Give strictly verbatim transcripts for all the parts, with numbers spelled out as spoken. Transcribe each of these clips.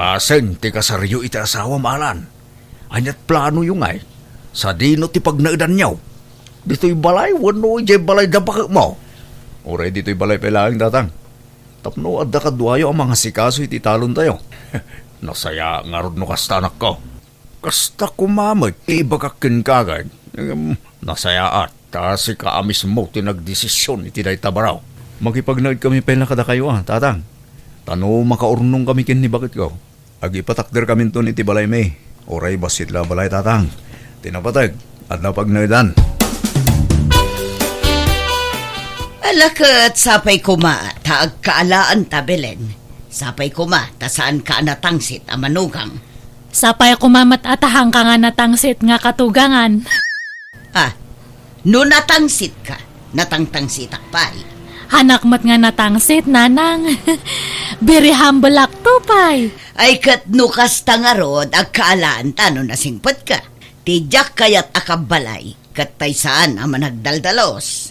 Asen ti kasaryo iti asawam, Alan? Ania't planoyo ngay? Sadino ti pagnaedanyo? Ditoy balay wenno idiay balay da baketmo? Uray ditoy balay pay laeng, Tatang. Tapno adda kaduayo a mangasikaso iti talontayo. Nasayaat ngarud no kasta, anakko. Kasta koma met ti ibagak kenka, ken, em, nasayaat ta sika a mismo ti nagdesision iti dayta baro. Makipagnaedkami pay la kadakayo, a, Tatang. Ta no makaurnongkami ken ni baketko, agipatakderkaminton iti balaymi. Uray bassit la a balay, Tatang. Ti napateg, adda pagnaedan. Ala ket, sapay koma ta agkaalaanta, Belen. Sapay koma ta saanka a natangsit a manugang. Sapay koma met a ta saanka nga natangsit nga katugangan. Ah, no natangsitka, natangtangsitak pay. Saanak met nga natangsit, Nanang. Very humble-akto pay. Ay, ket no kasta ngarud, agkaalaanta no nasingpetka. Ti diak kayat a kabbalay, ket tay saan a managdaldalos.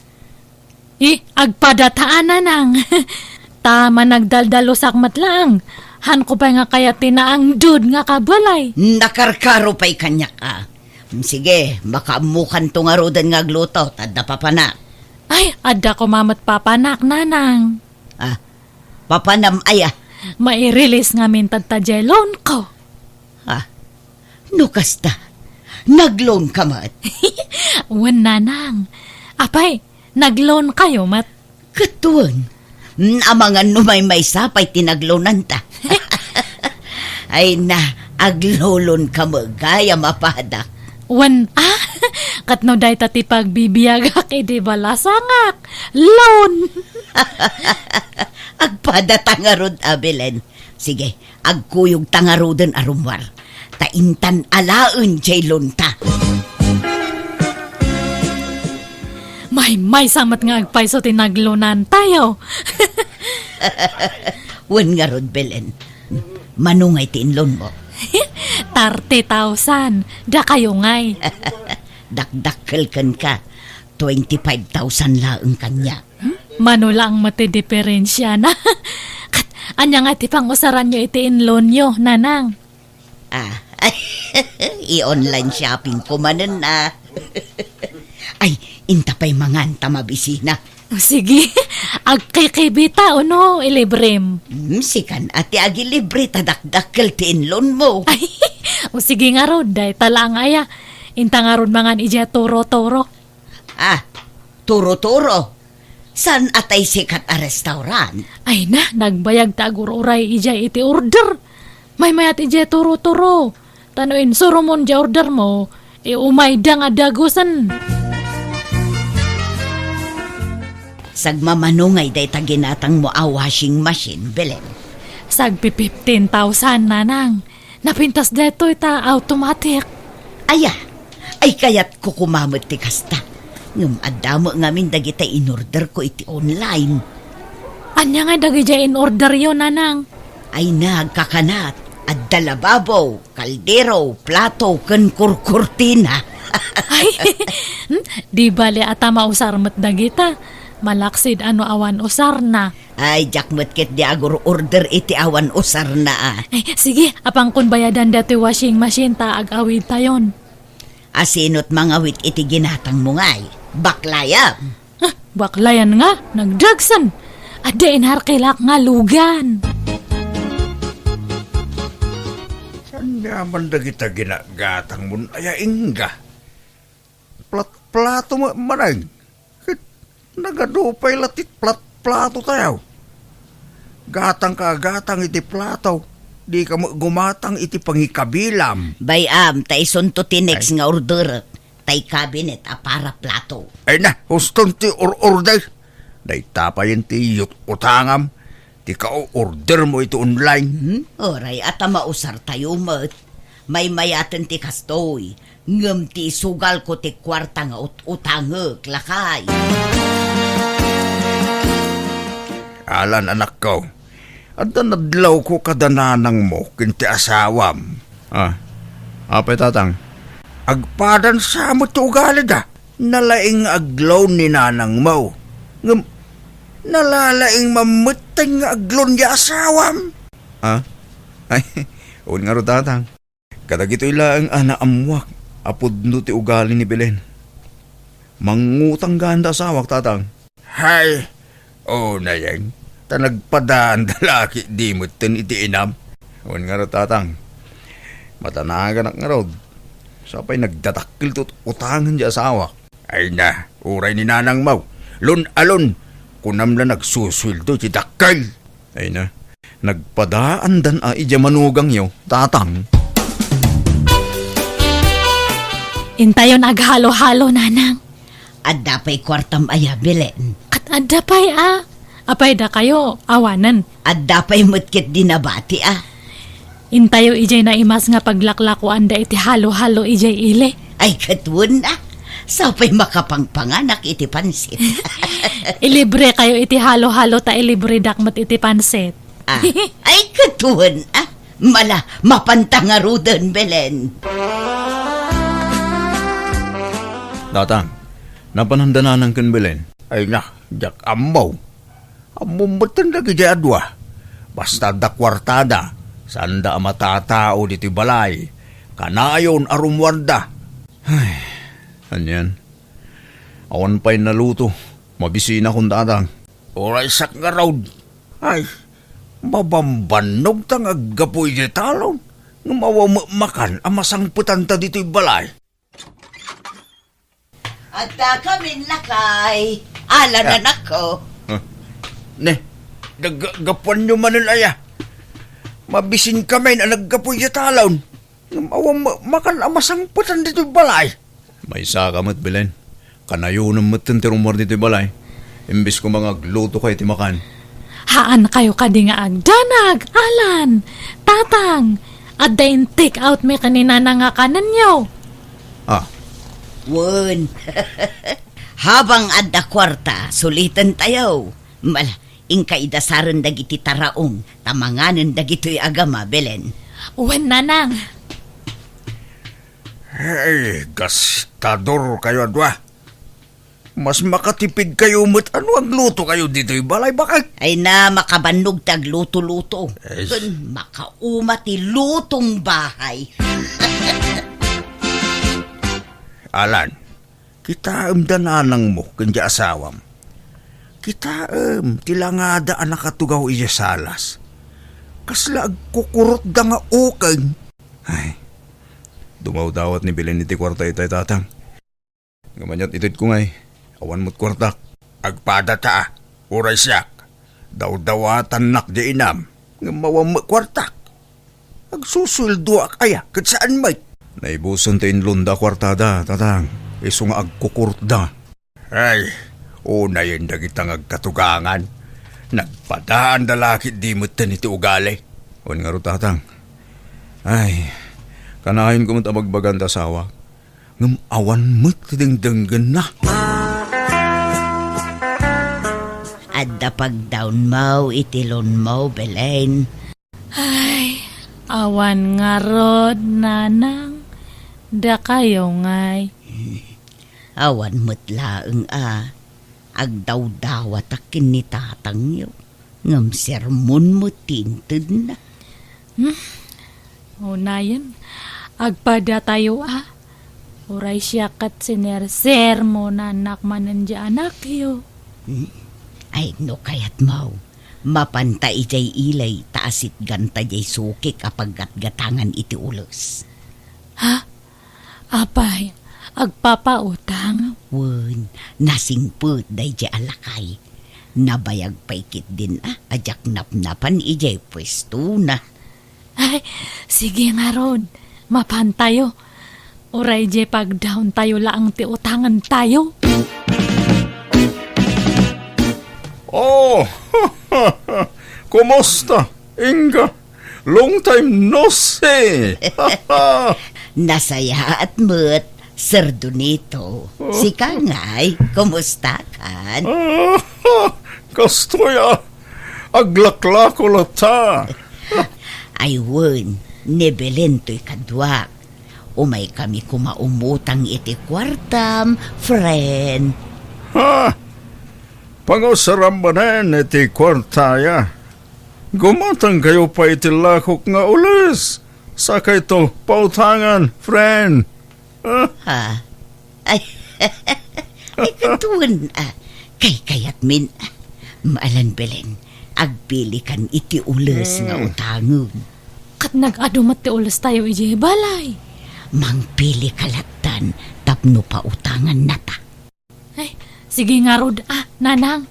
Eh, agpadataan, Nanang. Ta managdaldalusak met laeng. Saanko pay nga kayat ti naangdud nga kabalay. Nakarkaro pay kaniak, a. Sige, makaammokanto ngaruden nga agluto, ta adda papanak. Ay, adda koma met papanak, Nanang. Ah, papanam aya? Mairilis ngamin tatta diay loanko. Ah, no kasta, nagloanka met? Wen, Nanang. Apay, nagloankayo met? Ket wen, amangan no maymaysa pay ti nagloananta. Ay na, agloloanka met gayam a pada. Wen, a, ket no dayta ti pagbibiagak idi balasangak, loan. Agpadata ngarud a, Belen. Sige, agkuyogta ngaruden a rummuar. Ta intan alaen diay loanta. Maymaysa met nga agpayso ti nagloanantayo. Wen ngarud, Belen. Mano ngay ti inloanmo? Thirty thousand. Dakayo ngay. Dakdakkel kenka. Twenty-five thousand laeng kaniak. Hmm? Mano laeng met ti diferensiana. Ket ania ngay ti pangusaranyo iti inloanyo, Nanang? Ah, i-online shopping ko manen, a. Ay, inta pay mangan ta mabisina. Sige, agkikibita, uno, ilibrem. Hmm, sikan a ti agilibre ta dakdakkel ti inloanmo. Ay, o sige ngarud, dayta laeng aya. Inta ngarud mangan idiay Turo-Turo. Ah, Turo-Turo. Saan a tay sikat a restaurant? Ay na, nagbayag ta agur-uray idiay iti order. Maymayat idiay Turo-Turo. Ta no insurumon diay ordermo, iumayda nga dagusen. Sagmamano ngay dayta ginatangmo a washing machine, Belen? Sagpi fifteen thousand, Nanang. Napintas daytoy ta automatic. Aya, ay kayatko koma met ti kasta. Ngem adda met ngamin dagiti inorderko iti online. Ania ngay dagidiay inorderyo, Nanang? Ay nagkakanat, adda lababo, kaldero, plato, ken kurkurtina. Ay, hmm, di bale a ta mausar met dagita. Malaksid a no awan usarna. Ay, diak met ketdi agur-order iti awan usarna, a. Ay, sige, apankon bayadan daytoy washing machine ta ag-awidtayon. A, sino't mangawid iti ginatangmo ngay? Baklayam. Ah, baklayan nga, nagdagsen. Adda inarkilak nga lugan. Saan nga man dagita ginagatangmon aya, ingga? Plat-, plato mo, manang. Ket nagadu pay la ti plat-, plato tayo. Gatangka a gatang iti plato, dika met gumatang iti pangikabilam. Bay-am, ta isunto ti next Ay. nga orderek, tay cabinet a para plato. Ay na, huston ti or-order. Dayta payen ti yut-, utangam, ti ka-order mo iti online. Hmm? Uray, a ta mausar tayo met. Maymayaten ti kastoy. Ngem ti isugalko ti kuarta nga ut-, utangek, lakay. Alan, anakko, adda nadlawko kada nanangmo ken ti asawam. Ah, apay, tatang? Agpadan sa met ti ugalida. Nalaing nga agloan ni nanangmo. Ngem, nalalaing mammetten nga agloan ni asawam. Ah? Ay, Wen ngarud, Tatang, kadagitoy laeng a naammuak a pudno ti ugali ni Belen. Mangngutang gayam da asawak, Tatang. Hay, unayeng, ta nagpadaan da la ketdi metten iti inam. Wen ngarud, Tatang, matanaganak ngarud. Sapay nagdadakkel ti utangen ti asawak. Ay na, uray ni nanangmo, lun-alun, kunam la nagsusueldo ti dakkel. Ay na, nagpadaandan a idiay manugangyo, Tatang. Intayon aghalo-halo, Nanang. Adda pay kuartam aya, Belen? Ket adda pay a. Apay dakayo, awanen. Adda pay met ketdi nabati a. Intayo idiay naimas nga paglaklakuanda iti halo-halo idiay ili. Ay, ket wen a. Sapay makapangpanganak iti pansit. Ilibre kayo iti halo-halo ta ilibredak met iti pansit. Ah, ay, ket wen a. Mala, mapanta ngaruden, Belen. Tatang, napananda nanang ken Belen? Ay na, diak ammo. Ammom metten dagiti adua. Basta adda kuartada, saanda a matatao ditoy balay. Kanayon a rummuarda. Ay, anian? Awan pay naluto. Mabisinakon, Tatang. Uray siak ngarud. Ay, mabambannog ta nga aggapu idiay talon. Ngem awan met makan a masangpetanta ditoy balay. Adda kamin lakay. Ala, ah, nanakko. Ah. Ne, naggapuanyo manen aya? Mabisin kamin a naggapu idiay talon. Ngem awan ma-, makan a masangpetan ditoy balay. Maysaka met, Belen. Kanayonem metten ti rummuar ditoy balay. Imbes koma nga aglutoka iti makan. Haan kayo kadi nga agdanag, Alan, Tatang. Adda in-take out mi ken ni Nana nga kanenyo. Ah. Wen. Habang adda kuarta, suliten tayo. Mala, inka idasaren dagiti taraong, ta manganen dagitoy agama, Belen. Wen, Nanang. Ay, gastador kayo adua. Mas makatipid kayo met a no agluto kayo ditoy balay, bakit? Ay na, makabannog ti agluto-luto. Ay. Ken makauma ti lutong bahay. Alan, kitaem da nanangmo ken di asawam. Kitaem ti langada a nakatugaw idiay salas. Kasla agkukurotda nga ukeng. Ay, dumawdawat ni Belen iti kuarta itay, Tatang. Ngem aniat itedko ngay, awan met kuartak. Agpadata a, uray siak, dawdawatannak di inam, ngem awan met kuartak. Agsusueldoak aya ket saan met? Naibusen ti inlonda a kuartada, Tatang, isu nga agkukurotda. Ay, unayen dagita nga agkatugangan. Nagpadaanda la ketdi metten iti ugali. Wen ngarud, Tatang. Ay, kanayonko met a bagbagan ti asawak. Ngem awan met ti dengdenggenna. Adda pagdawnmo iti lunmo, Belen. Ay, awan ngarud, Nanang. Dakayo ngay. Awan met laeng a agdawdawatak ken ni tatangyo. Ngem sermon met ti intedna. Hmm? Unayen, agpadatayo a. Uray siak ket sinersermonanak manen di anakyo. Hmm? Ay, no kayatmo, mapanta idiay ili ta asitganta diay sukik a paggatgatangan iti ules. Ha? Apay, agpapautang? Wen, nasingpet daydiay a lakay. Nabayag pay ketdin a, a diak napnapan idiay puestona. Ay, sige ngarud, mapantayo. Uray diay pagdawntayo laeng ti utangentayo. Oh, kumusta? Inga, long time no see. Nasayaat met, Sir Donito. Oh. Sika ngay, kumusta kan? Ah, kastoy a, aglaklako latta. Ay wen, ni Belen toy kaduak. Umaykami koma umutang iti kuartam, friend. Ha? Pangusaram manen iti kuartaya. Gumatangkayo pay iti lakok nga ules. Sakayto, pautangan, friend. Ah. Ha? Ay, ay, katuen, ah, kaykayatmin, ah, maalan Belen, agpilikan iti ules nga Hmm. utangen. Ket nag-adu met ti ules tayo idiay balay. Mangpili ka lattan tapno pautangannata. Ay, sige ngarud, ah, Nanang.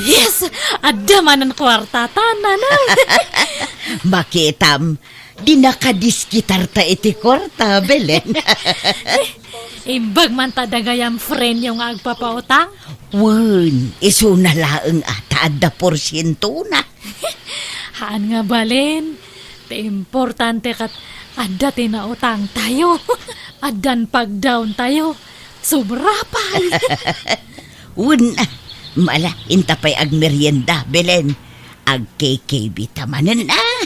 Yes! Adda manen kuartata, Nanang. Makitam, dinaka diskitarta iti kuarta, Belen. Imbag man ta dagayam friendyo nga agpapautang? Wen, isuna laeng a ta adda porsientona. Haan nga balin. Ti importante ket adda ti nautang tayo. Addan pagdaon tayo. Sobra pay. Wen, mala, inta pay agmerienda, Belen. Agkikibita manen, ah.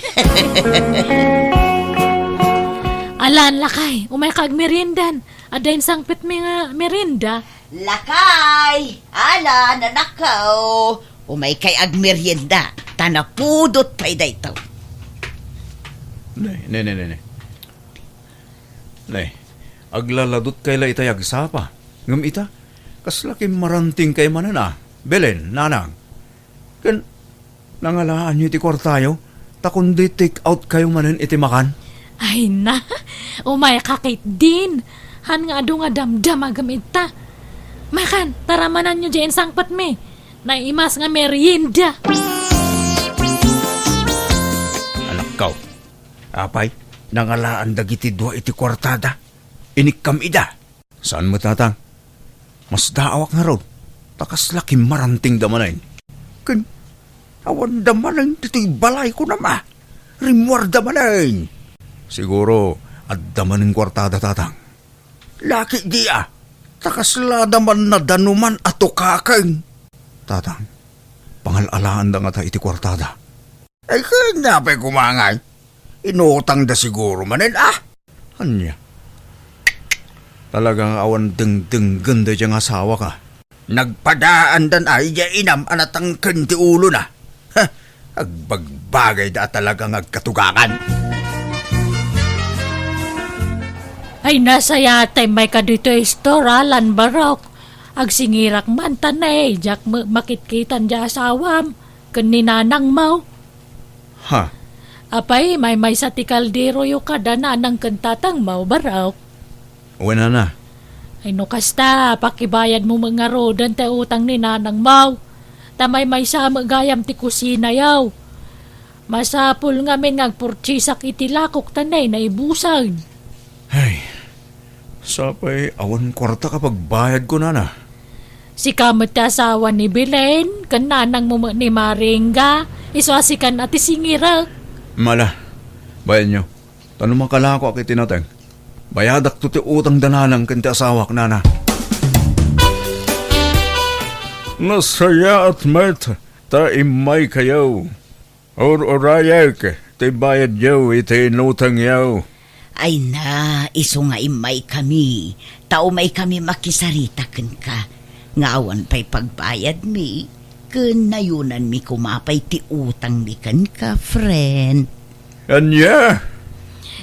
Alan, lakay, umay ka agmeriendan. Adda insangpetmi nga merienda. Lakay! Alan, anakko! Umaykay agmerienda, ta napudot pay daytoy. Ne, ne, ne, ne, ne. Ne, aglaladutkay la itay agsapa. Ngem ita, kasla kimmarantingkay manen a. Belen, Nanang. Ken nangalaanyo iti kuartayo, ta kundi take out kayo manen iti makan? Ay na, umay ka ketdin. Han nga adu nga damdamagem ita. Makan, taramananyo diay insangpetmi. Naimas nga merienda. Anakko, apay, nangalaan dagiti dua iti kuartada? Inikkam ida. Saan met, Tatang? Masdaawak ngarud, ta kasla kimmarantingda manen. Ken, awanda manen ditoy balay kunam a. Rimmuarda manen. Siguro, adda manen kuartada, Tatang. Laki di a, ta kaslada man nadanuman a tukaken. Tatang, pangal-alaanda ngata iti kuartada. Ay, kanya pay kumangay. Inutangda siguro manen, ah. Ania? Talaga nga awan dengdenggen daydiay nga asawak a. Nagpadaandan a, idiay inam a natangken ti ulona. Ha, agbagbagayda a talaga nga agkatugakan. Ay, nasayat tay may kaditoy istor, Alan Barok. Agsingirak man ta ne, diak me-, makitkitan diay asawam ken ni nanangmo. Ha? Apay, maymaysa ti kalderoyo kada nanang ken tatangmo, Barok? Wen, nana. Ay, no kasta, pakibayadmo met ngaruden ti utang ni nanangmo. Ta maymaysa met gayam ti kusinayo. Masapul ngamin nga agpurtiesak iti lakok ta nay naibusan. Ay, sapay awan kuarta ka pagbayadko, nana. Sika met ti asawa ni Belen, ken nanangmo met ni Maringga, isu a sikan a ti singirek. Mala, bayanyo. Ta no makalakoak iti nateng, bayadakto ti utang da nanang ken ti asawak, nana. Nasayaat met ta immaykayo. Ur-urayek ti bayadyo iti inutangyo. Ay na, isu nga immaykami, ta umaykami makisarita kenka, nga awan pay pagbayadmi, ken nayonanmi koma pay ti utangmi kenka, friend. Ania?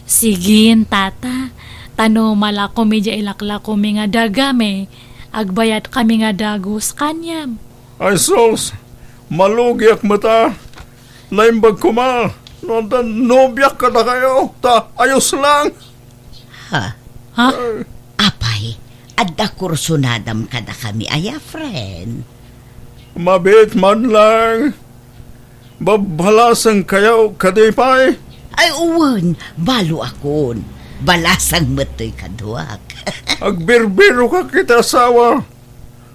Sigin, tata, ta no malakomi diay ilaklakomi nga dagami, agbayadkami nga dagus kaniam. Ay sus, malugiak met a. Naimbag koma no adda nobiak kadakayo, ta ayos lang. Ha? Ha? Ay. Apay, adda kursunadam kadakami aya, friend? Mabiit man lang. Babbalasangkayo kadi pay? Ay, wen, baloakon. Balasang met toy kaduak. Agbirbirokak iti asawa.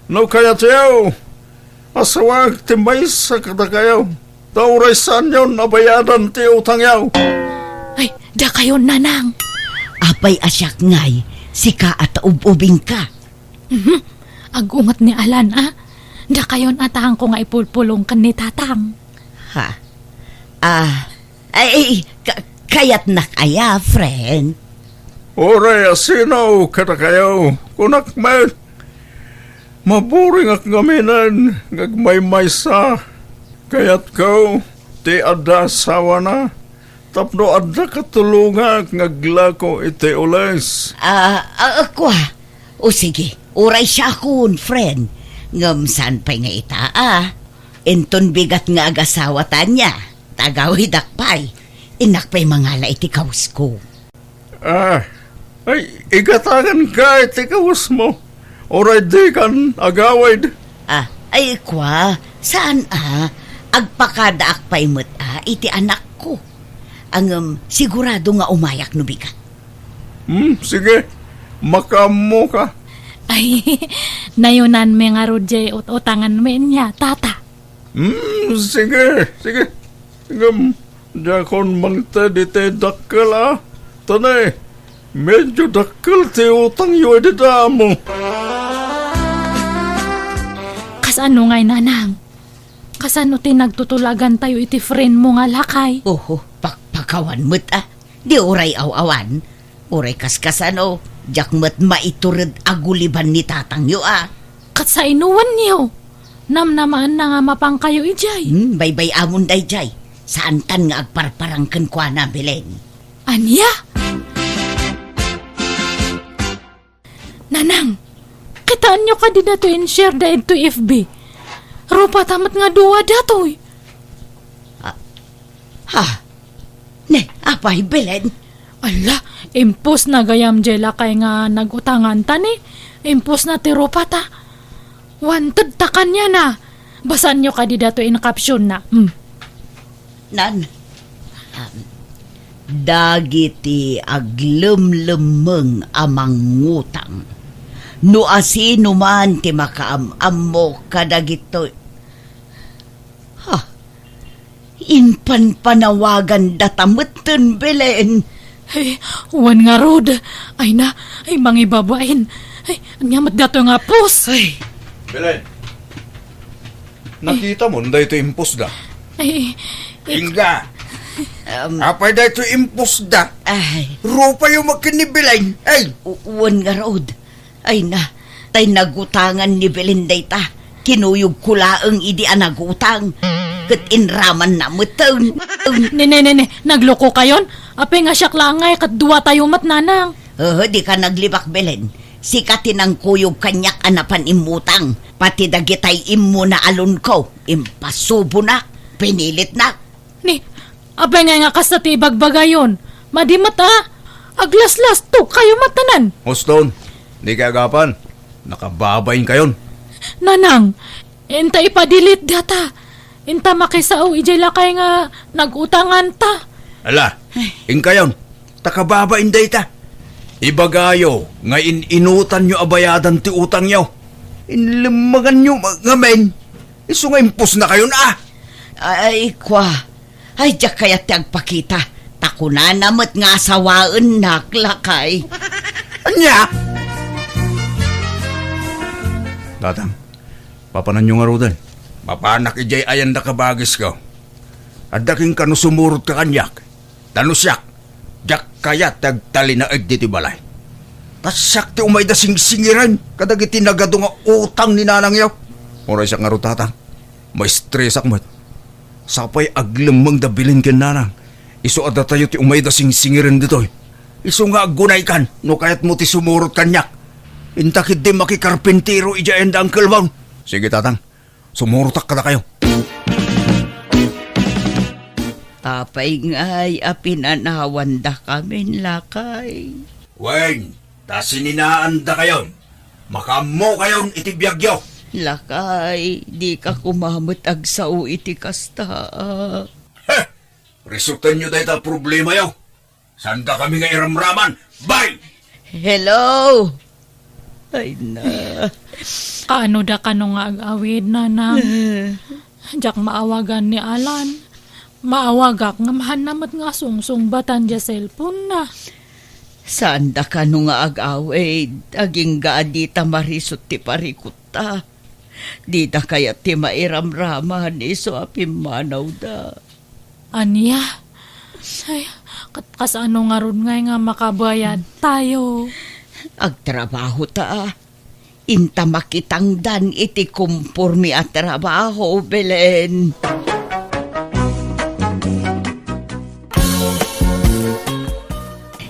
No kayatyo, asawak ti maysa kadakayo, ta uray saanyon a bayadan ti utangyo. Ay, dakayo, nanang. Apay a siak ngay, sika a ta ub-ubingka. Mhm. Agunget ni Alan, a. Dakayon a taangko nga ipulpulong ken ni tatang. Ha? Ah, ay, ay, ka-, kayatnak aya, friend? Uray a sino kadakayo, kunak met. Maburingak ngaminen nga agmaymaysa. Kayatko, ti adda asawana tapno adda katulongak nga aglako iti ules. Ah, ah, kua. O sige, uray siakon, friend. Ngem saan pay nga ita, ah? Inton bigat nga agasawa ta ania, ta agawidak pay. Innak pay mangala iti kawsko. Ah, ay, igatangan ka iti kawesmo. Uray dikan agawid. Ah, ay, kua, saan a? Agpakadaak pay met a iti anakko. Ngem, sigurado nga umayak no bigat. Hmm, sige. Makaammo ka. Ay, nayunan mi ngarud jay ut-utangan mi nia, tata. Hmm, sige, sige. Ngem, diakon mangted iti dakkel a. Tane, medyo dakkel ti utangyo idi damo. Kasano ngay, nanang? Kasano ti nagtutulagantayo iti friend mo nga lakay? Oho, pakpakawan met a. Di uray aw-awan. Uray kaskasano, diak met maitured a guliban ni tatangyo a. Ket sainowanyo? Namnamaanna nga mapankayo idiay. Hmm, baybay-amon daydiay. Saantan nga agparparang kenkuana, Belen. Ania? Nanang, kitaenyo kadi datoy in-share da idtoy F B? Rupata met nga dua datoy. Ah, ha? Ne, apay, Belen? Ala, impostna gayam jay lakay nga nag-utanganta ni. Impostna ti rupata. Wanted ta kaniana. Basaanyo kadi datoy in captionna. Hmm. Nan, um, dagiti aglemlemmeng a mangngutang. No asinoman ti makaam-ammo kadagitoy. Ha? Impanpanawagandata metten, Belen. Ay, wen ngarud. Ay na, ay, mangibabain. Ay, ania met datoy nga pos? Ay. Belen, nakitam daytoy impos da? Ay, ay. Inga. Um, apay daytoy impos da? Ay. Rupayo met ken ni Belen. Ay. U-, wen ngarud. Ay na, tay nagutangan ni Belen dayta. Kinuyogko laeng idi a nagutang. Ket inramanna metten. Ne, ne, ne, ne, naglokokayon? Apay nga siak laeng ngay ket duatayo met, nanang. Haa, dika naglibak, Belen. Sika ti nangkuyog kaniak a napan immutang. Pati dagitay immuna a loanko, impasubonak, pinilitnak. Ni, apay ngay nga kasta ti ibagbagayon? Madi met a, aglaslastogkayo met tanan. Huston, dika agapan. Nakababainkayon. Nanang, inta ipa-delete data. Inta makisao idiay lakay nga nag-utanganta. Ala, inkayon, ta kababain dayta. Ibagayo nga in-inutanyo a bayadan ti utangyo. Inlemmaganyo ma-, ngamin. Isu nga impos na kayon, ah! Ay, kua. Ay, diak kayat ti agpakita. Ta kunana met nga asawaennak, lakay. Ania? Tatang, papananyo ngaruden? Mapanak idiay ayan da kabagisko. Adda kenka no sumurot ka kaniak. Ta no siak, diak kayat ti agtalinaed ditoy balay. Ta siak ti umayda singsingiren kadagiti nagadu nga utang ni nanangyo. Uray siak ngarud, tatang, maestresak met. Sapay aglemmeng da Belen ken nanang. Isu a datayo ti umayda singsingiren ditoy. Isu nga aggunaykan no kayatmo ti sumurot kaniak. Inta ketdi makikarpintero idiay ayan da Uncle Mon. Sige, tatang. Sumurotak kadakayo. Apay ngay a pinanawandakamin, lakay? Wen, ta sininaandakayon. Makaammokayon iti biagyo. Lakay, dika koma met agsao iti kasta. Heh! Resoltenyo dayta a problemayo. Saan dakami nga iramraman? Bye! Hello! Ay na. Kaano da kano nga ag-awid, nanang? Diak maawagan ni Alan. Maawagak ngem haanna met nga sungsungbatan diay cellphone na. Saan da kano nga ag-awid? Agingga a dita marisut ti parikutta. Dida kayat ti mairamraman isu a pimmanawda. Ania? Ay, ket kasano ngarud ngay nga makabayadtayo? Agtrabaho ta. Inta makitangdan iti komporme a trabaho, Belen.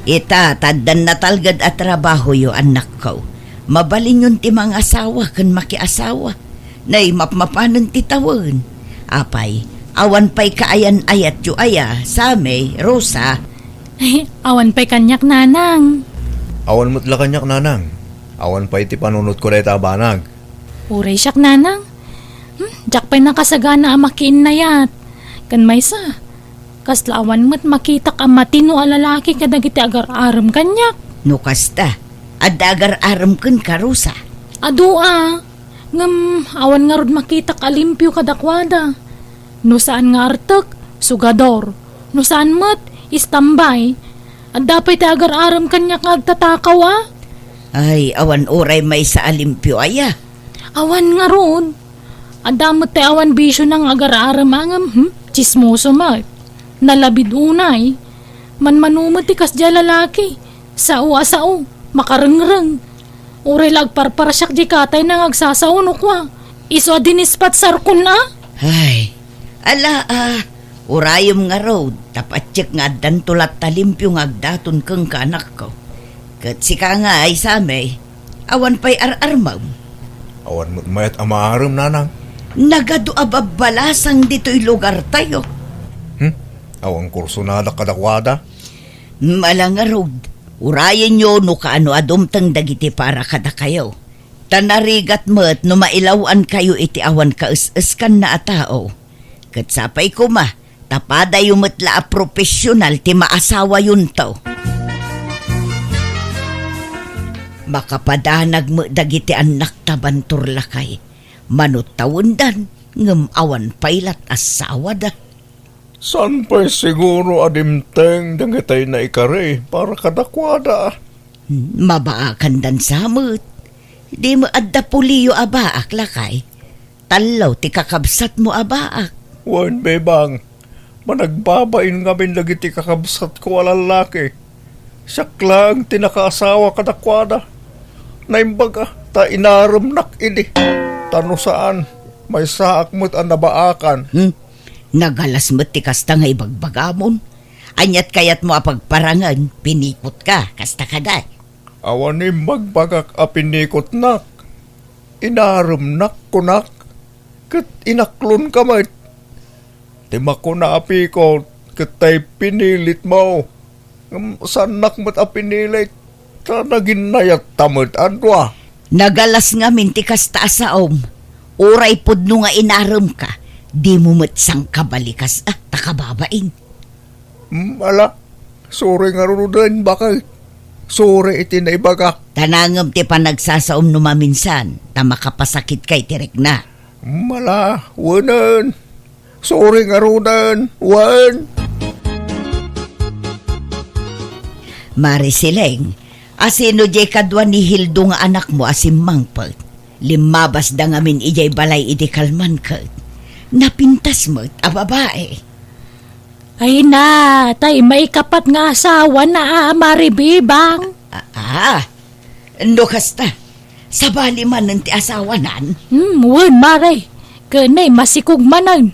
Ita, ta addan natalged a trabahoyo, annakko. Mabalinyon ti mangasawa ken makiasawa. Nay, mapmapanen ti tawen. Apay, awan pay kaayan-ayatyo aya, Sammy, Rosa? Ay, awan pay kaniak, Nanang. Awan met la kaniak, Nanang. Awan pay ti panunotko dayta a banag. Uray siak, Nanang. Hmm, diak pay nakasagana a makiinnayat. Ken maysa, kasla awan met makitak a matino a lalaki kadagiti agar-arem kaniak. No kasta, adda agar-arem kenka, Rosa? Adu a, ngem awan ngarud makitak a limpio kadakuada. No saan nga artek, sugador. No saan met, istambay. Adda pay ti agar-arem kaniak nga agtatakaw a. Ay, awan uray maysa a limpio aya. Awan ngarud. Adda met ti awan bisiona nga agar-arem a ngem, hmm? Tsismoso met. Nalabid unay. Manmano met ti kasdiay a lalaki. Sao a sao. Makarengreng. Uray la agparparsiak di katayna nga agsasao no kua. Isu a dinispatsarkon a. Ay, ala a. Urayem ngarud, ta patiek nga addanto latta limpio nga agdaton kenka, anakko. Ket sika ngay, Sammy, awan pay ar-armem? Awan met mayat a maarem, Nanang. Nagadu a babbalasang ditoy lugartayo. Hmm? Awan kursonadak kadakuada? Mala ngarud, urayenyo no kaano a dumteng dagiti para kadakayo. Ta narigat met no mailaw-ankayo iti awan kaes-eskanna a tao. Ket sapay koma, ta padayo met la a profesional ti maasawayonto. Makapadanag met dagiti annakta, Bantur lakay. Mano tawendan, ngem awan pay lat asawada. Saan pay siguro a dimteng dagitay naikari para kadakuada? Hmm, mabaakandan sa met. Di met adda puliyo a baak, lakay. Tallo ti kakabsatmo a baak. Wen, Bebang, managbabain ngamin dagiti kakabsatko a lallaki. Siak laeng ti nakaasawa kadakuada. Naimbag a, ta inaremnak idi. Ta no saan, maysaak met a nabaakan. Hmm? Nagalas met ti kasta nga ibagbagamon. Aniat kayatmo a pagparangen, pinikotka, kasta kadi? Awan imbagbagak a pinikotnak. Inaremnak, kunak, ket inaklonka met. Ti makuna a pikot, ket tay pinilitmo. Ngem saannak met a pinilit, ta naginnayatta met a dua. Nagalas ngamin ti kasta a saom. Uray pudno nga inaremka, dimo met sangkabalikas a ta kababain. Hmm, ala, suri ngaruden, baket. Suri iti naibagak. Ta nangem ti panagsasaom no maminsan, ta makapasakitka iti rikna. Hmm, ala, wenen. Suri ngaruden, wen. Mari Sileng, asino diay kadua ni Hildo nga anakmo a simmangpet? Limmabasda ngamin idiay balay idi kalman ket napintas met a babai. Ay na, tay maikapat nga asawana a Mari Bebang. Ah, ah. No kasta, sabali manen ti asawanan? Hmm, wen, Mari. Ken nay masikog manen.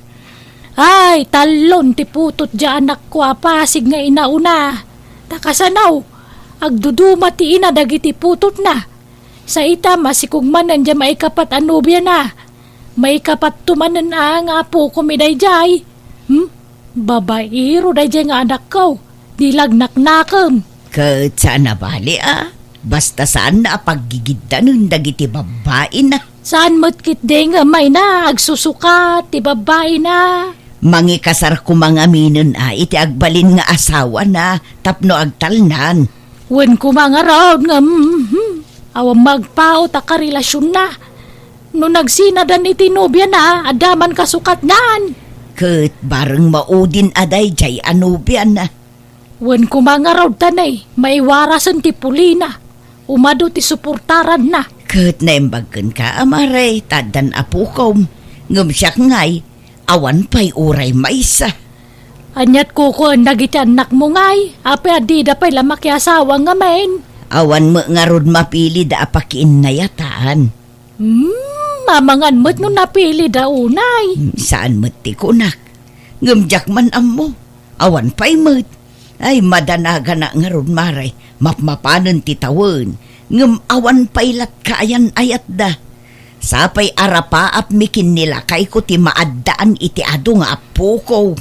Ay, tallon ti putot diay anakko a pasig nga inauna. Ta kasano, agduduma ti ina dagiti putotna. Sa ita, masikog manen diay maikapat a nobiana. Maikapatto manen a nga apokom idaydiay. Hmm? Babaero daydiay nga anakko. Di lagnaknakem. Ket saan a bali a. Basta saanna a paggigiddanen dagiti babbaina. Saan met ketdi nga mayna agsusukat ti babbaina. Mangikasar koma ngaminen a iti agbalin nga asawana tapno agtalnan. Wen koma ngarud nga, mhm, awan magpaut a karelasionna. No nagsinadan iti nobiana, adda man kasukatnan. Ket bareng maudin a daydiay a nobiana. Wen koma ngarud ta nay, maiwarasen ti pulina. Umadu ti suportaranna. Ket naimbag kenka, Mari, ta addan apokom. Ngem siak ngay, awan pay uray maysa. Aniat kukuen dagiti annakmo ngay? Apay a dida pay la makiasawa ngamin? Awan met ngarud mapilida a pakiinnayatan. Hmm, amangan met no napilida unay. Hmm, saan met ti kunak. Ngem diak man ammo. Awan pay met. Ay, madanaganak ngarud, Mare. Mapmapanen ti tawen. Ngem awan pay latta a yan-ayatda. Sapay a rapaapmi ken ni lakayko ti maaddaan iti adu nga appoko.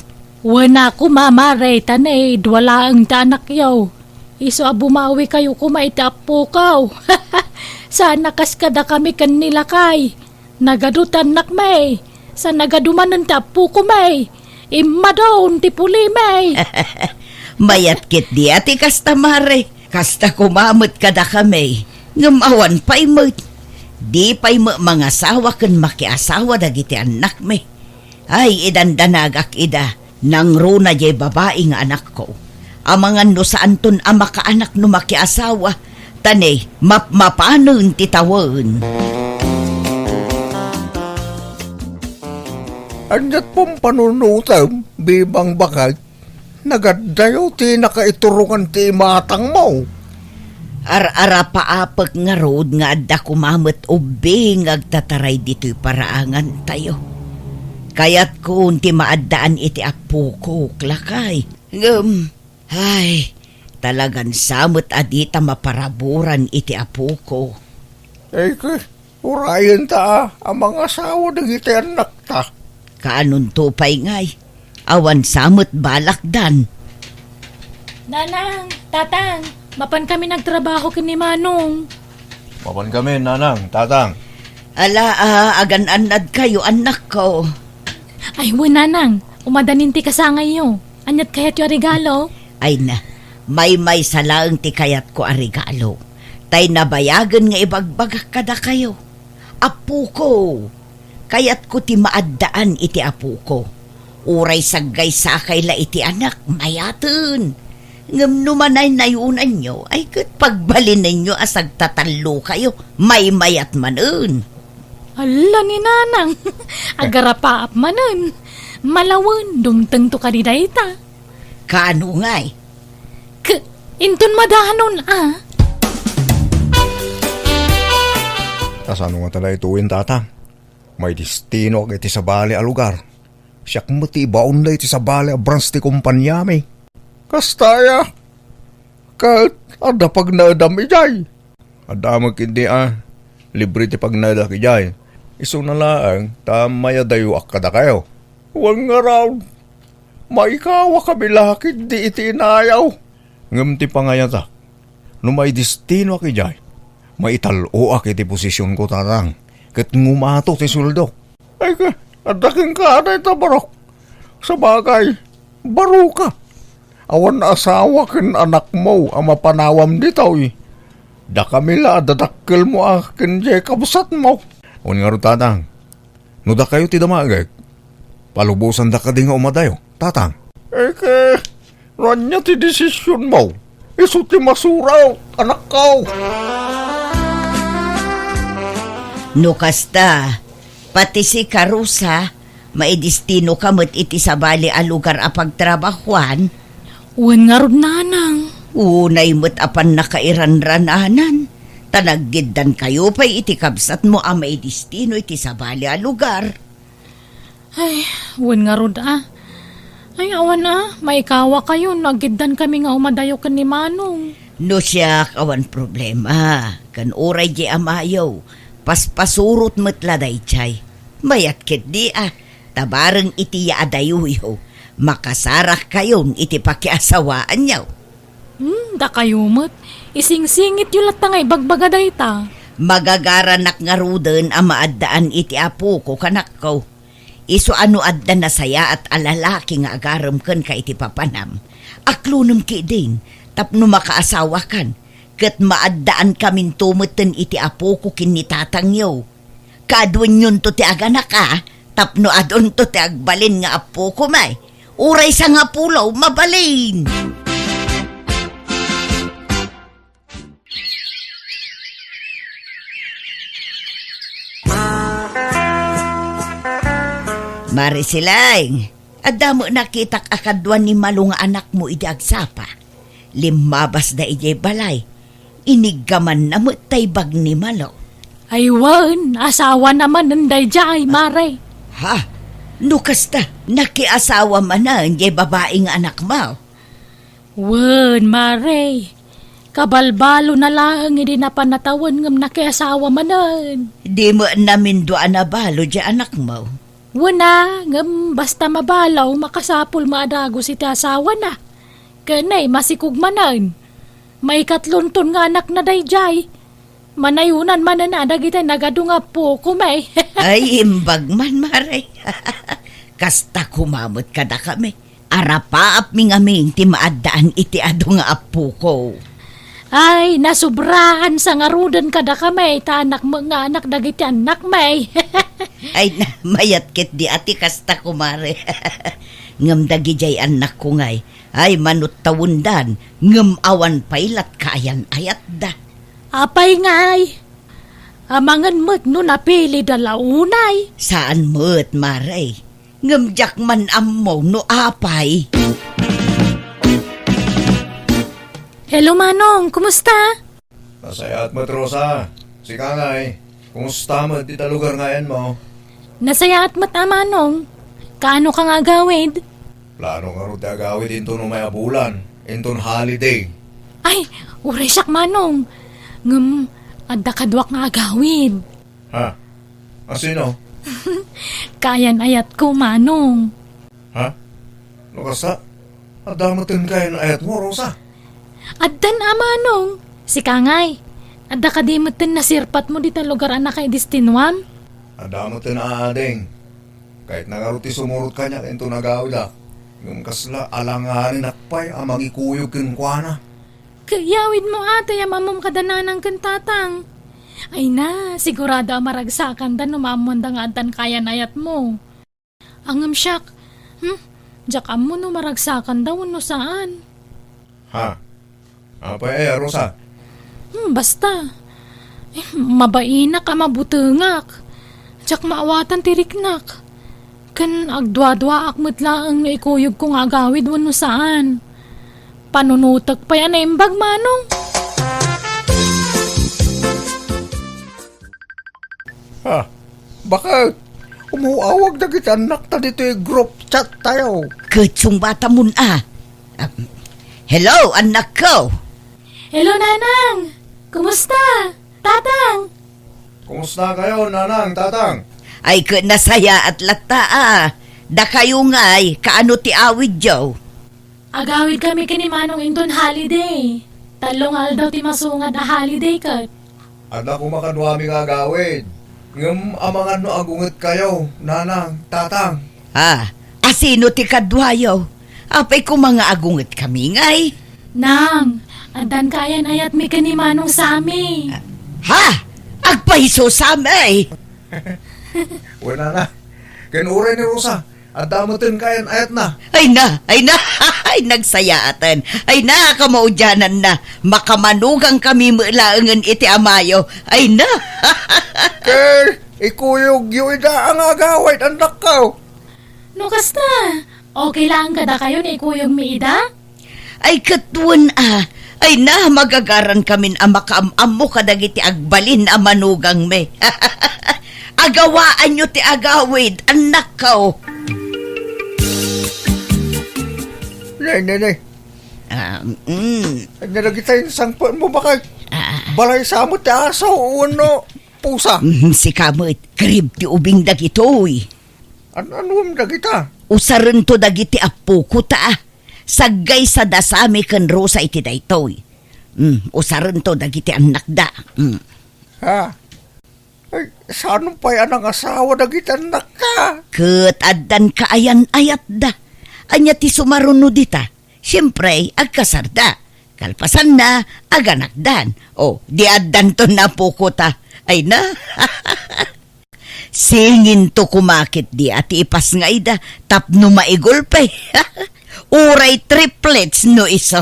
Wen a koma, Mare, ta nay, dua laeng ti anakyo. Isu a bumawikayo koma iti appoko. Saan a kas kadakami ken ni lakay. Nagadu ti annakmi. Sa nagadu manen ti appoko mi. Immadon ti pulimi. Mayat ketdi a ti kasta, Mare. Kasta koma met kadakami. Ngem awan pay met. Di pay met mangasawa ken makiasawa dagiti annakmi. Ay, idandanagak ida. Nangruna diay babai nga anakko. Amangan no saanton a makaanak no makiasawa, ta ne, mapmapanen ti tawen. Ania't pumpanunutem, Bebang Bakay? Nagaddayo ti nakaiturongan ti imatangmo. Ar-arapaapek ngarud nga adda koma met ubbing nga agtataray ditoy paraangantayo. Kayatkon ti maaddaan iti appokok, lakay. Ngem, ay, talagan sa met a dita maparaburan iti appoko. Ay, ke, urayenta a, a mangasawa dagiti annakta. Kaanonto pay ngay? Awan sa met balakdan. Nanang, Tatang, mapan kami nagtrabaho ken ni Manong. Mapan kami, Nanang, Tatang. Ala, a, agan-annadkayo, annakko. Ay, wen, Nanang, umadanin ti kasangayyo. Ania't kayatyo a regalo? Ay na, maymaysa laeng ti kayatko a regalo. Tay nabayagen nga ibagbagak kadakayo. Appoko, kayatko ti maaddaan iti appoko. Uray saggaysakay la iti anak, mayaten. Ngem no manaynayonanyo, ay ket pagbalinenyo a sagtatallokayo, maymayat manen. Alla ni Nanang, agarapaap manen. Malawen, dumtengto kadi dayta. Kaano ngay? K-, inton madanon, a. Kasano ngata daytoyen, Tata? Maidestinoak iti sabali a lugar. Siak met ti ibaon daytoy sabali a branch ti kompaniami. Kasta aya? Ket adda pagnaedam idiay? Adda met ketdi a, libre ti pagnaedak idiay. Isuna laeng ta mayadayoak kadakayo. Wen ngarud, maikawakami la ketdi iti inayaw. Ngem ti pangayatak, no maidestinoak idiay, maital-oak iti posisionko, Tatang, ket ngumato ti sueldok. Ay, ka, adda kenka dayta barok. Sabagay, baroka. Awan asawa ken anakmo a mapanawam ditoy. Dakami la a dadakkelmo a ken diay kabsatmo. Wen ngarud, Tatang, no dakayo ti damagek, palubosanda kadi nga umadayo, Tatang. Eke, no ania ti desisionmo, isu ti masuraw, anakko. No kasta, pati sika, Rosa, maidestinoka met iti sabali a lugar a pagtrabahuan? Wen ngarud, Nanang. Unay met a pannakairanrananan, ta naggiddankayo pay iti kabsatmo a maidestino iti sabali a lugar. Ay, wen ngarud a. Ay, awan a, maikawakayo no aggiddankami nga umadayo ken ni Manong. No siak, awan problema. Ken uray diay amayo, paspasurot met la daydiay. Mayat ketdi a, ta bareng iti yaadayoyo, makasarakkayon iti pakiasawaanyo. Hmm, dakayo met, isingsingityo latta nga ibagbaga dayta. Magagaranak ngaruden a maaddaan iti apoko, kanakko. Isu a no adda nasayaat a lalaki nga agarem kenka iti papanam, aklonem ketdin tapno makaasawakan, ket maaddaankaminto metten iti apoko ken ni tatangyo. Kaaduenyonto ti aganaka tapno adunto ti agbalin nga apoko, may uray sangapulo, mabalin. Mare Silaing, adda met nakitak a kadua ni Malo nga anakmo idi agsapa. Limmabasda idiay balay. Iniggamanna met tay bag ni Malo. Ay wen, asawana manen daydiay, mare. Ha? No kasta, nakiasawa manen diay babai nga anakmo? Wen, Mare. Kabalbalona laeng idi napan a tawen ngem nakiasawa manen. Di met namindua a nabalo diay anakmo? Wen a, ngem basta mabalo, makasapul met a dagus iti asawana. Ken ay, masikog manen. Maikatlonton nga anakna daydiay. Manayonan manen a dagiti nagadu nga appokom, ay. Ay, imbag man, Mare. Kasta koma met kadakami. Arapaapmi ngamin ti maaddaan iti adu nga appoko. Ay, nasubraan sa ngaruden kadakami, ta anak met nga anak dagiti annakmi. Ay, na, mayat ketdi a ti kasta, kumare. Ngem dagidiay annakko ngay, ay, manuttawendan, ngem awan pay la't kaayan-ayatda. Apay ngay? Amangan met no napilida la unay? Saan met, mare. Ngem diak man ammo no apay. Hello, Manong. Kumusta? Nasayaat met, Rosa. Sika ngay, kumusta met dita lugar nga ayanmo? Nasayaat met a, Manong. Kaano ka nga agawid? Plano ngarud ti agawid inton umay a bulan, inton holiday. Ay, uray siak, Manong. Ngem, adda kaduak nga agawid. Ha? A sino? Kaayan-ayatko, Manong. Ha? No kasta, adda metten kaayan-ayatmo, Rosa? Addan a, Manong. Sika ngay, adda kadi metten nasirpatmo dita lugar a nakaidestinuam? Adda metten a, ading. Kayatna ngarud ti sumurot kaniak inton agawidak, ngem kasla alanganenak pay a mangikuyog kenkuana. Ket iyawidmo a tay am-ammom kada nanang ken tatang. Ay na, sigurado a maragsakanda no maammoanda nga addan kaayan-ayatmo. Ngem siak, hmm, diak ammo no maragsakanda wenno saan. Ha? Apay aya, Rosa? Hmm, basta. Eh, mabainak a mabutengak. Diak maawatan ti riknak. Ken agduaduaak met laeng no ikuyogko nga agawid wenno saan. Panunotek pay a naimbag, Manong. Ha? Baket? Umaw-awag dagiti annakta ditoy group chat tayo. Ket sungbatamon a. Ah, hello, annakko. Hello, Nanang. Kumusta? Tatang. Kumusta kayo, Nanang, Tatang? Ay, ket nasayaat latta a. Dakayo ngay, kaano ti awidyo? Agawidkami ken ni Manong inton holiday. Tallo nga aldaw ti masungad a holiday ket. Adda koma kaduami nga agawid. Ngem amangan no agungetkayo, Nanang, Tatang. Ah, a sino ti kaduayo? Apay koma nga agungetkami ngay? Nang, addan kaayan-ayatmi ken ni Manong Sami. Ha? Agpayso, Sami! Wen, Nana. Ken uray ni Rosa, adda metten kaayan-ayatna. Ay na, ay na, ay nagsayaaten. Ay na, kamaudiananna. Makamanugangkami met laengen iti amayo. Ay na. Ket ikuyogyo ida a nga agawid, annakko. No kasta, okay laeng kadakayo no ikuyogmi ida? Ay, ket wen a. Ay na, magagarankamin a makaam-ammo kadagiti agbalin a manugangmi. Agawaanyo ti agawid, annakko. Nay, nay, nay. Ah, mm. Ay, nadagita insangpetmo, baket. Ah. Balay sa met ti aso wenno pusa. Mm, sika met, karib ti ubing dagitoy. An-, anuem dagita? Usarento dagiti appoko ta. Saggaysada Sami ken Rosa iti daytoy. Mm, usarento dagiti annakda. Mm. Ha? Ay, saan pay a nangasawa dagiti annakka? Ket addan kaayan-ayatda. Ania ti sumaruno dita? Siempre, agkasarda. Kalpasanna, aganakdan. O, di addanton appoko ta. Ay na. Singinto koma ketdi a ti ipasngayda tapno maigulpe. Uray triplets no isu.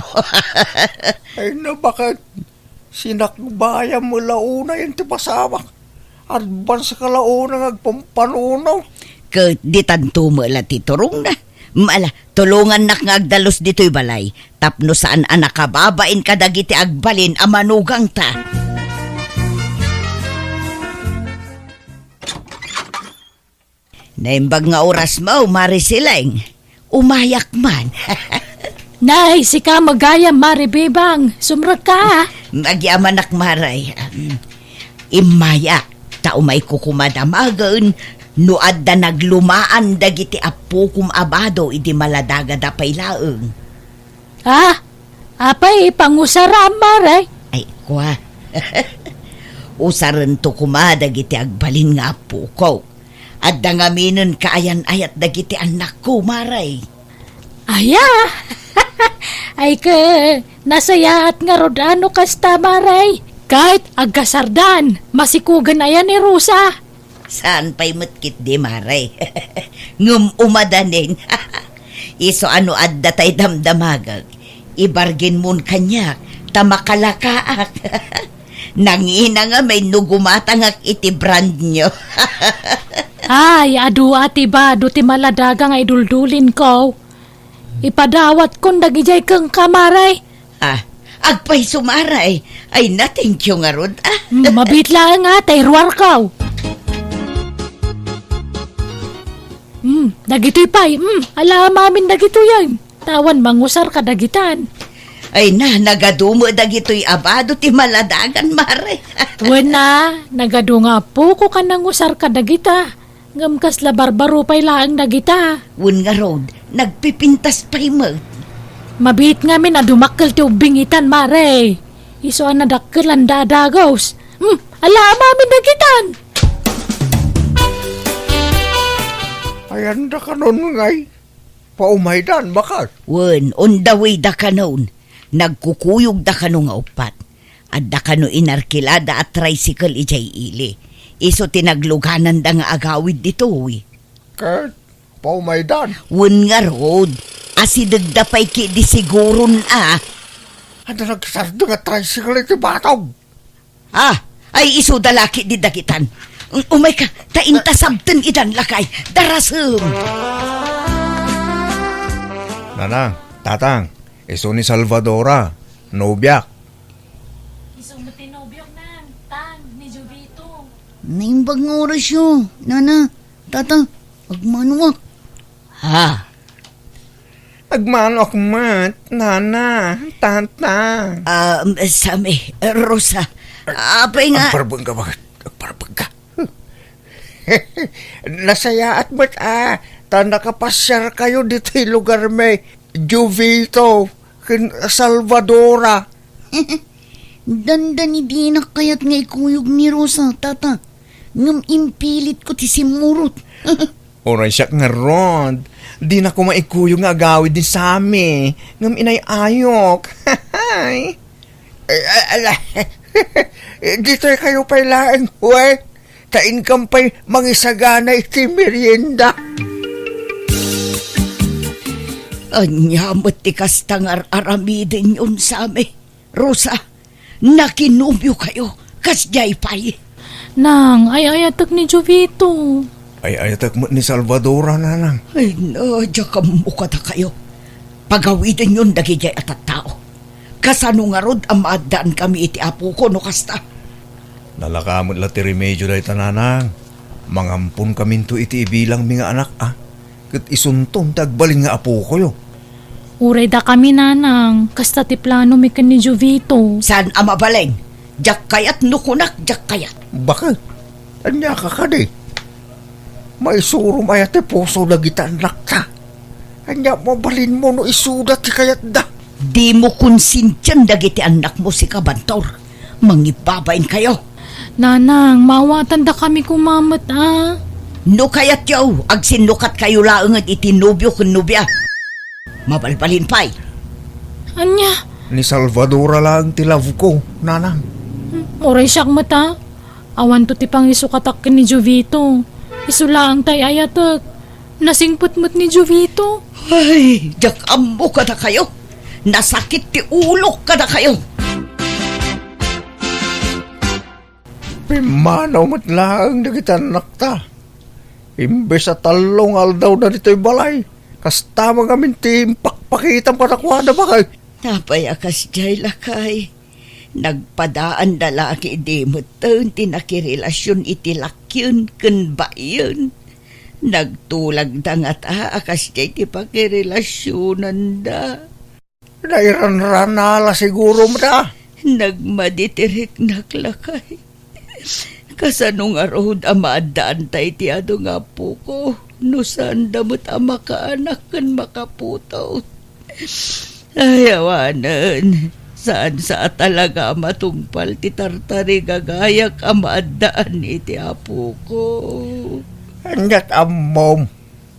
Ay na, baket sinakbayam la unay ti pasamak. Advance ka la unay nga agpampanuno. Ket ditanto met la ti turongna. Ala, tulongannak nga agdalus ditoy balay. Tapno saan a nakababain kadagiti agbalin a manugangta. Naimbag nga orasmo, Mare Sileng. Umayak man. Nay, sika met gayam, Mare Bebang. Sumrekka. Magyamanak, Mare. Em, immayak, ta umayko koma damagen no adda naglumaan dagiti appokom a bado idi maladagada pay laeng. Ha? Apay, pangusaram, Mare? Ay, kua. Usarento koma dagiti agbalin nga appokok. Adda ngaminen kaayan-ayat dagiti annakko, Mare. Aya? Ay, ke, nasayaat ngarud a no kasta, Mare. Ket agkasardan, masikogen aya ni Rosa? Saan pay met ketdi, Mare. Ngem umadanin. Isu a no adda tay damdamagek, ibargenmon kaniak ta makalakaak. Nangina ngamin no gumatangak iti brand new. Ay, adu a ti bado ti maladaga nga iduldulinko. Ipadawatkon dagidiay kenka, Mare. Ah, agpayso, Mare. Ay, na, thank you ngarud, ah. Hmm, mabiit laeng, ah, tay ruarko. Hmm, dagitoy pay. Hmm, alaam amin dagitoy, ay. Tawan mangusar kadagitan. Ay na, nagadu met dagitoy a bado ti maladagan, Mare. Wen a, nagadu nga apokok a nangusar kadagita. Ngem kasla barbaro pay laeng dagita. Wen ngarud, nagpipintas pay met. Mabiit ngamin a dumakkel ti ubbing itan, Mare. Isu a nadakkelan da a dagus. Hmm, alaam amin dagitan. Ayan da kanon ngay. Paumaydan, bakas. Wen, on the way da kanon. Nagkukuyog da kano nga uppat. Adda kano inarkilada a tricycle idiay ili. Isu ti naglugananda nga agawid ditoy. Ket, paumaydan. Wen ngarud, asidegda pay ketdi siguron a. Adda nagsardeng a tricycle iti batog. Ah, ay isuda la ketdi dagitan. Um-, umayka, ta inta sabten idan lakay. Darasem. Nanang, tatang, isu ni Salvadora, nobiak. Isu met ti nobiok, nang, tang, ni Jovito. Naimbag nga orasyo, nana, tata, agmanoak. Ha? Agmanoak met, nana, tata. Ah, Sammy, Rosa, apay nga? Agparbengka, baket? Agparbengka. Nasayaat met a, ta nakapasiarkayo ditoy lugarmi, Jovito, ken Salvadora. Dandani dinak kayat nga ikuyog ni Rosa, tata. Ngem impilitko ti simmurot. Uray siak ngarud, dina koma ikuyog nga agawid ni Sammy, ngem inay-ayok. Ay, ala, ditoy kayo pay laeng, we. Ta inkam pay mangisagana iti merienda. Ania met ti kasta nga ar-aramidenyon, Sammy? Rosa, nakinobiokayo, kasdiay pay? Nang, ay-ayatek ni Jovito. Ay-ayatek met ni Salvadora, nanang. Ay, na, diak ammo kadakayo. Pagawidenyon dagidiay a tattao. Kasano ngarud a maaddaankami iti apoko no kasta? Nalaka met la ti remedio dayta, nanang. Mangamponkaminto iti ibilangmi nga anak, a. Ket isunton ti agbalin nga apokoyo. Uray dakami, nanang, kasta ti planomi ken ni Jovito. Saan a mabalin? Diak kayat no kunak, diak kayat. Baket? Ania ka kadi? Maisurom aya ti puso dagiti annakta? Ania mabalinmo no isuda ti kayatda? Dimo konsintian dagiti annakmo, sika, Bantor. Mangibbabain kayo. Nanang, maawatandakami koma met, a. No kayatyo, agsinnukat kayo laengen iti nobio ken nobia. Mabalbalin pay. Ania? Ni Salvadora laeng ti love ko, nanang. Uray siak met, a. Awanto ti pangisukatak ken ni Jovito. Isu laeng ti ay-ayatek. Nasingpet met ni Jovito. Ay, diak ammo kadakayo. Nasakit ti ulok kadakayo. Pimmanaw met laeng dagiti annakta. Imbes a tallo nga aldawda ditoy balay, kasta ngamin ti impakpakitam kadakuada, baket. Apay a kasdiay, lakay? Nagpadaanda la ketdi metten ti nakirelasion iti lakien ken baien. Nagtulagda ngata a kasdiay ti pakirelasionanda. Nairanrana la siguro met a. Nagmadi ti riknak, lakay. Kasano ngarud a maaddaanta iti adu nga apoko no saanda met a makaanak ken makaputot? Ay, awanen. Saan sa a talaga a matungpal ti tartarigagayak a maaddaan iti apoko. Aniat ammom?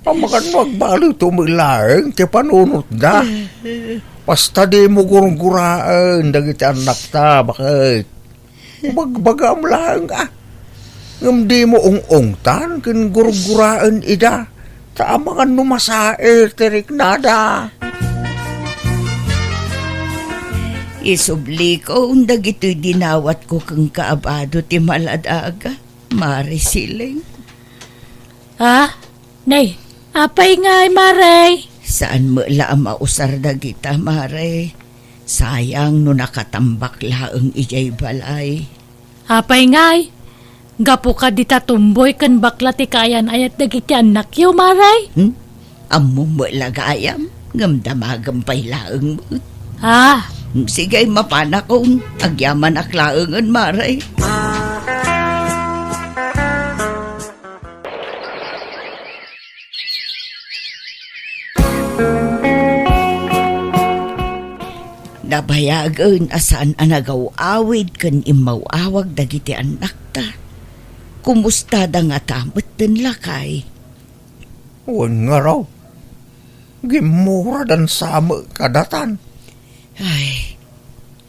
Amangan no agbalito met laeng ti panunotda. Basta dimo gurguraen dagiti annakta, baket. Bagbagaam laeng a. Ngem dimo ung-ungtan ken gurguraen ida. Ta amangan no masaer ti riknada. Isublikon dagitoy dinawatko kenka a bado ti maladaga, Mare Siling. Ah, Nay, apay ngay, Mare? Saan met la a mausar dagita, Mare. Sayang no nakatambak laeng idiay balay. Apay ngay? Gapu kadi ta tumboy ken bakla ti kaayan-ayat dagiti annakyo, Mare? Hmm? Ammom met la gayam, ngem damagem pay laeng met. Ah. Hmm, sige, mapanakon. Agyamanak laengen, Mare. Nabayagen a saan a nagaw-awid ken immaw-awag dagiti annakta. Kumustada ngata metten, lakay? Wen ngarud, gimmuradan sa met kadatan. Ay,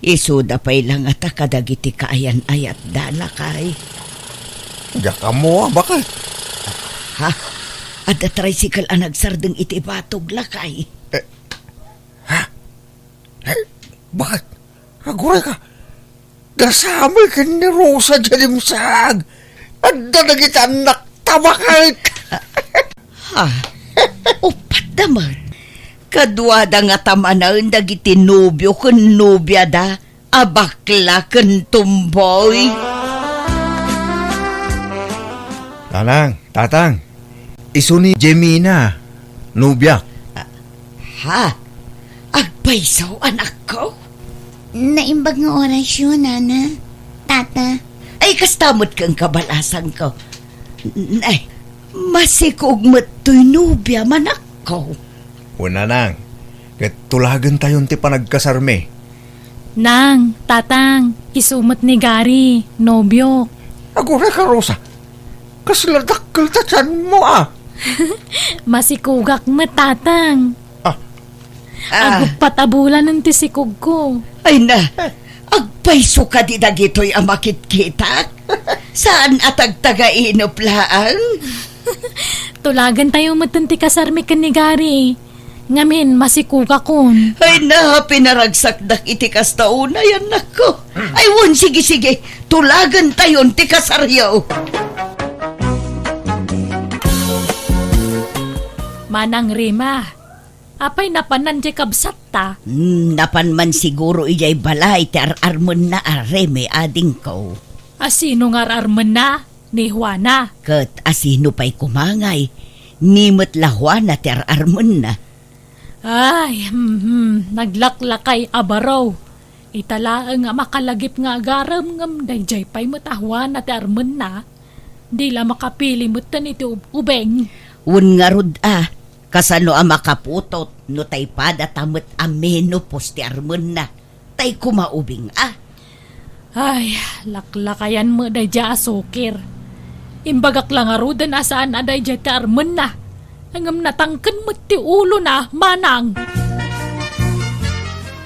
isuda pay la ngata kadagiti kaayan-ayatda, lakay. Diak ammo a, baket. Ha? Adda tricycle a nagsardeng iti batog, lakay. Eh, ha? Eh, baket? Agurayka? Dasami ken ni Rosa diay dimsaag. Adda dagiti annakta, baket. Ha? Uppat da met. Kaduada ngata manen dagiti nobio ken nobiada a bakla ken tumboy. Nanang, tatang, isu ni Jemina, nobiak. Ah, ha? Agpayso, anakko? Naimbag nga orasyo, nana, tata. Ay, kasta met ken kabalasangko. N-, ay, masikog met toy nobiam, anakko. Wen, nanang, ket tulagentayon ti panagkasarmi. Nang, tatang, isu met ni Gary, nobiok. Agurayka, Rosa. Kasla dakkel ta tianmo, a. Masikogak met, tatang. Ah. Ah. Aguppat a bulanen ti sikogko. Ay na, agpayso kadi dagitoy a makitkitak? Saan a tagtagainep laeng? Tulagentayo metten ti kasarmi ken ni Gary. Ngamin, masikogakon. Ay na, pinaragsakdak iti kasta unay, annakko. Ay wen, sige, sige. Tulagentayon ti kasaryo. Manang Rima, apay napanan diay kabsatta? Hmm, napan man siguro idiay balay ti ar-armenna a Reme, adingko. A sino nga ar-armenna? Ni Juana. Ket a sino pay koma ngay? Ni met la Juana ti ar-armenna. Ay, hmm, hmm, naglaklakay a baro. Ita laeng a makalagip nga agarem ngem daydiay pay met a Juana ti armenna. Di la makapili metten iti ub-, ubing. Wen ngarud a, kasano a makaputot no tay padata met a menopause ti armenna? Tay kumaubing a. Ay, laklakayan met daydiay a sukir. Imbagak la ngaruden a saan a daydiay ti armenna. Ngem natangken met ti ulona, manang.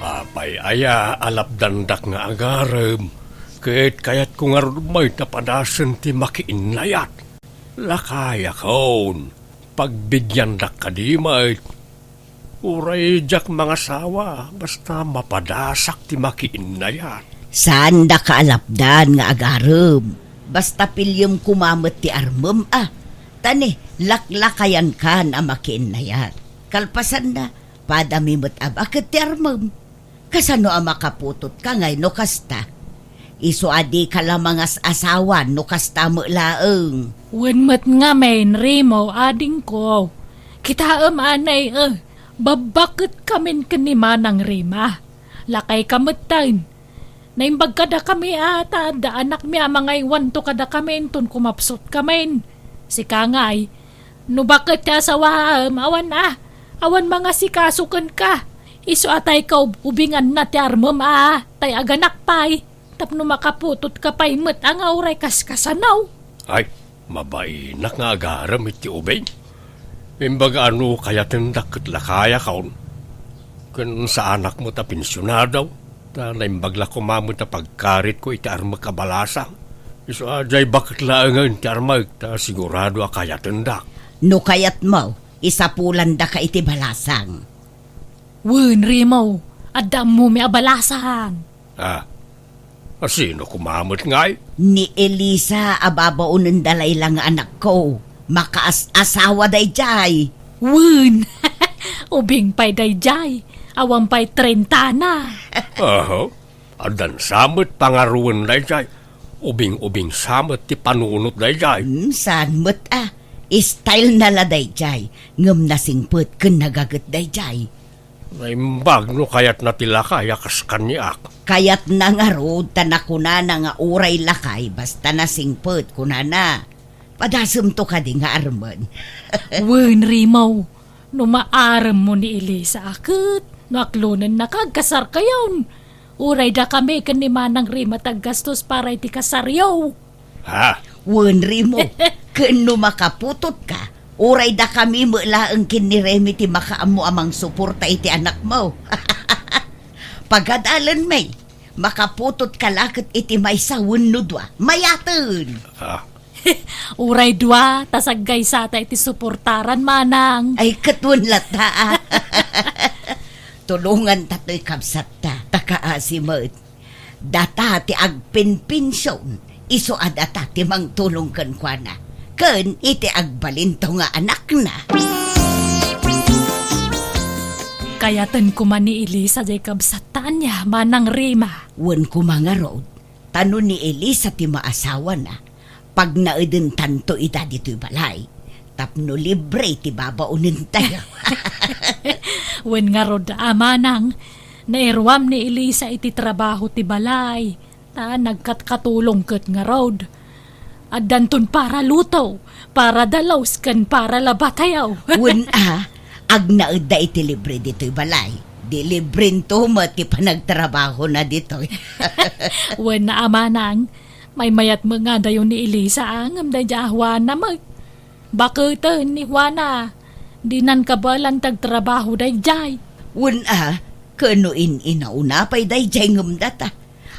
Apay aya a lapdandak nga agarem, ket kayatko ngarud met a padasen ti makiinnayat. Lakayakon, pagbigiandak kadi met. Uray diak mangasawa, basta mapadasak ti makiinnayat. Saandaka a lapdan nga agarem. Basta piliem koma met ti armem a. Ta ne, laklakayankan a makiinnayat. Kalpasanna, padami met a baket ti armem. Kasano a makaputotka ngay no kasta? Isu a dika la mangas-asawa no kasta met laeng. Wen met ngamin, Remo, adingko. Kitaem anay, eh. Babbaketkamin ken ni Manang Rima. Lakayka metten. Naimbag kadakami a ta adda anakmi a mangaywanto kadakami inton kumapsutkamin. Sika ngay, no baket ti asawaem, awan a, awan mangasikaso kenka. Isu a tay kaub-ubinganna ti armem a tay aganak pay. Tapno makaputotka pay met a nga uray kaskasano. Ay, mabainak nga agarem iti ubing. Imbaga a no kayatendak ket lakayakon. Ken saanak met a pensionado, ta naimbag la koma met a pagkaritko iti armek a balasang. Isu a diay baket laengen ti armek ta sigurado a kayatendak. No kayatmo, isapulandaka iti balasang. Wen, Rimo, adda ammomi a balasang. Ah, a sino koma met ngay? Ni Elisa a babaonenda layla nga anakko. Makaas-asawa daydiay. Wen, ubing pay daydiay. Awan pay trentana. Aha, addan sa met pangaruwen daydiay. Ubing-ubing sa met ti panunot daydiay. Hmm, saan met a. Style na la daydiay. Ngem nasingpet ken nagaget daydiay. Naimbag no kayatna ti lakay a kas kaniak. Kayatna ngarud ta nakunana nga uray lakay basta nasingpet, kunana. Padasemto kadi nga armen. Wen, Rimaw, no maaremmo ni Elisa a ket no aklonennaka, agkasarkayon. Uray dakami ken ni Manang Rima ti aggastos para iti kasaryo. Ha? Wen, Rimo, ken no makaputotka, uray dakami met laeng ken ni Remy ti makaammo a mangsuporta iti anakmo. Pagadalenmi, makaputotka la ket iti maysa wenno dua. Mayaten! Ah. Uray dua, ta saggaysata iti suportaran, Manang. Ay, ket wen latta, ah. Tulonganta toy kabsatta, ta kaasi met. Data ti agpinpension, isu a data ti mangtulong kenkuana, ken iti agbalinto nga anakna. Kayaten koma ni Elisa diay kabsatta ania, Manang Rima. Wen koma ngarud, ta no ni Elisa ti maasawana, pagnaedentanto ida ditoy balay. Tapno libre ti babaonentayo. Wen ngarud a, Manang, nairuam ni Elisa iti trabaho ti balay, ta nagkatkatulong ket ngarud. Addanton para luto, para dalos, ken para labatayo. Wen a, agnaedda iti libre ditoy balay. Di librento met ti panagtrabahona ditoy. Wen a, Manang, maymayat met nga adayo ni Elisa, a, ngem daydiay a Juana met. Baketen ni Juana, dinan kabaelan ti agtrabaho daydiay. Wen a, ken no in-inauna pay daydiay ngem data.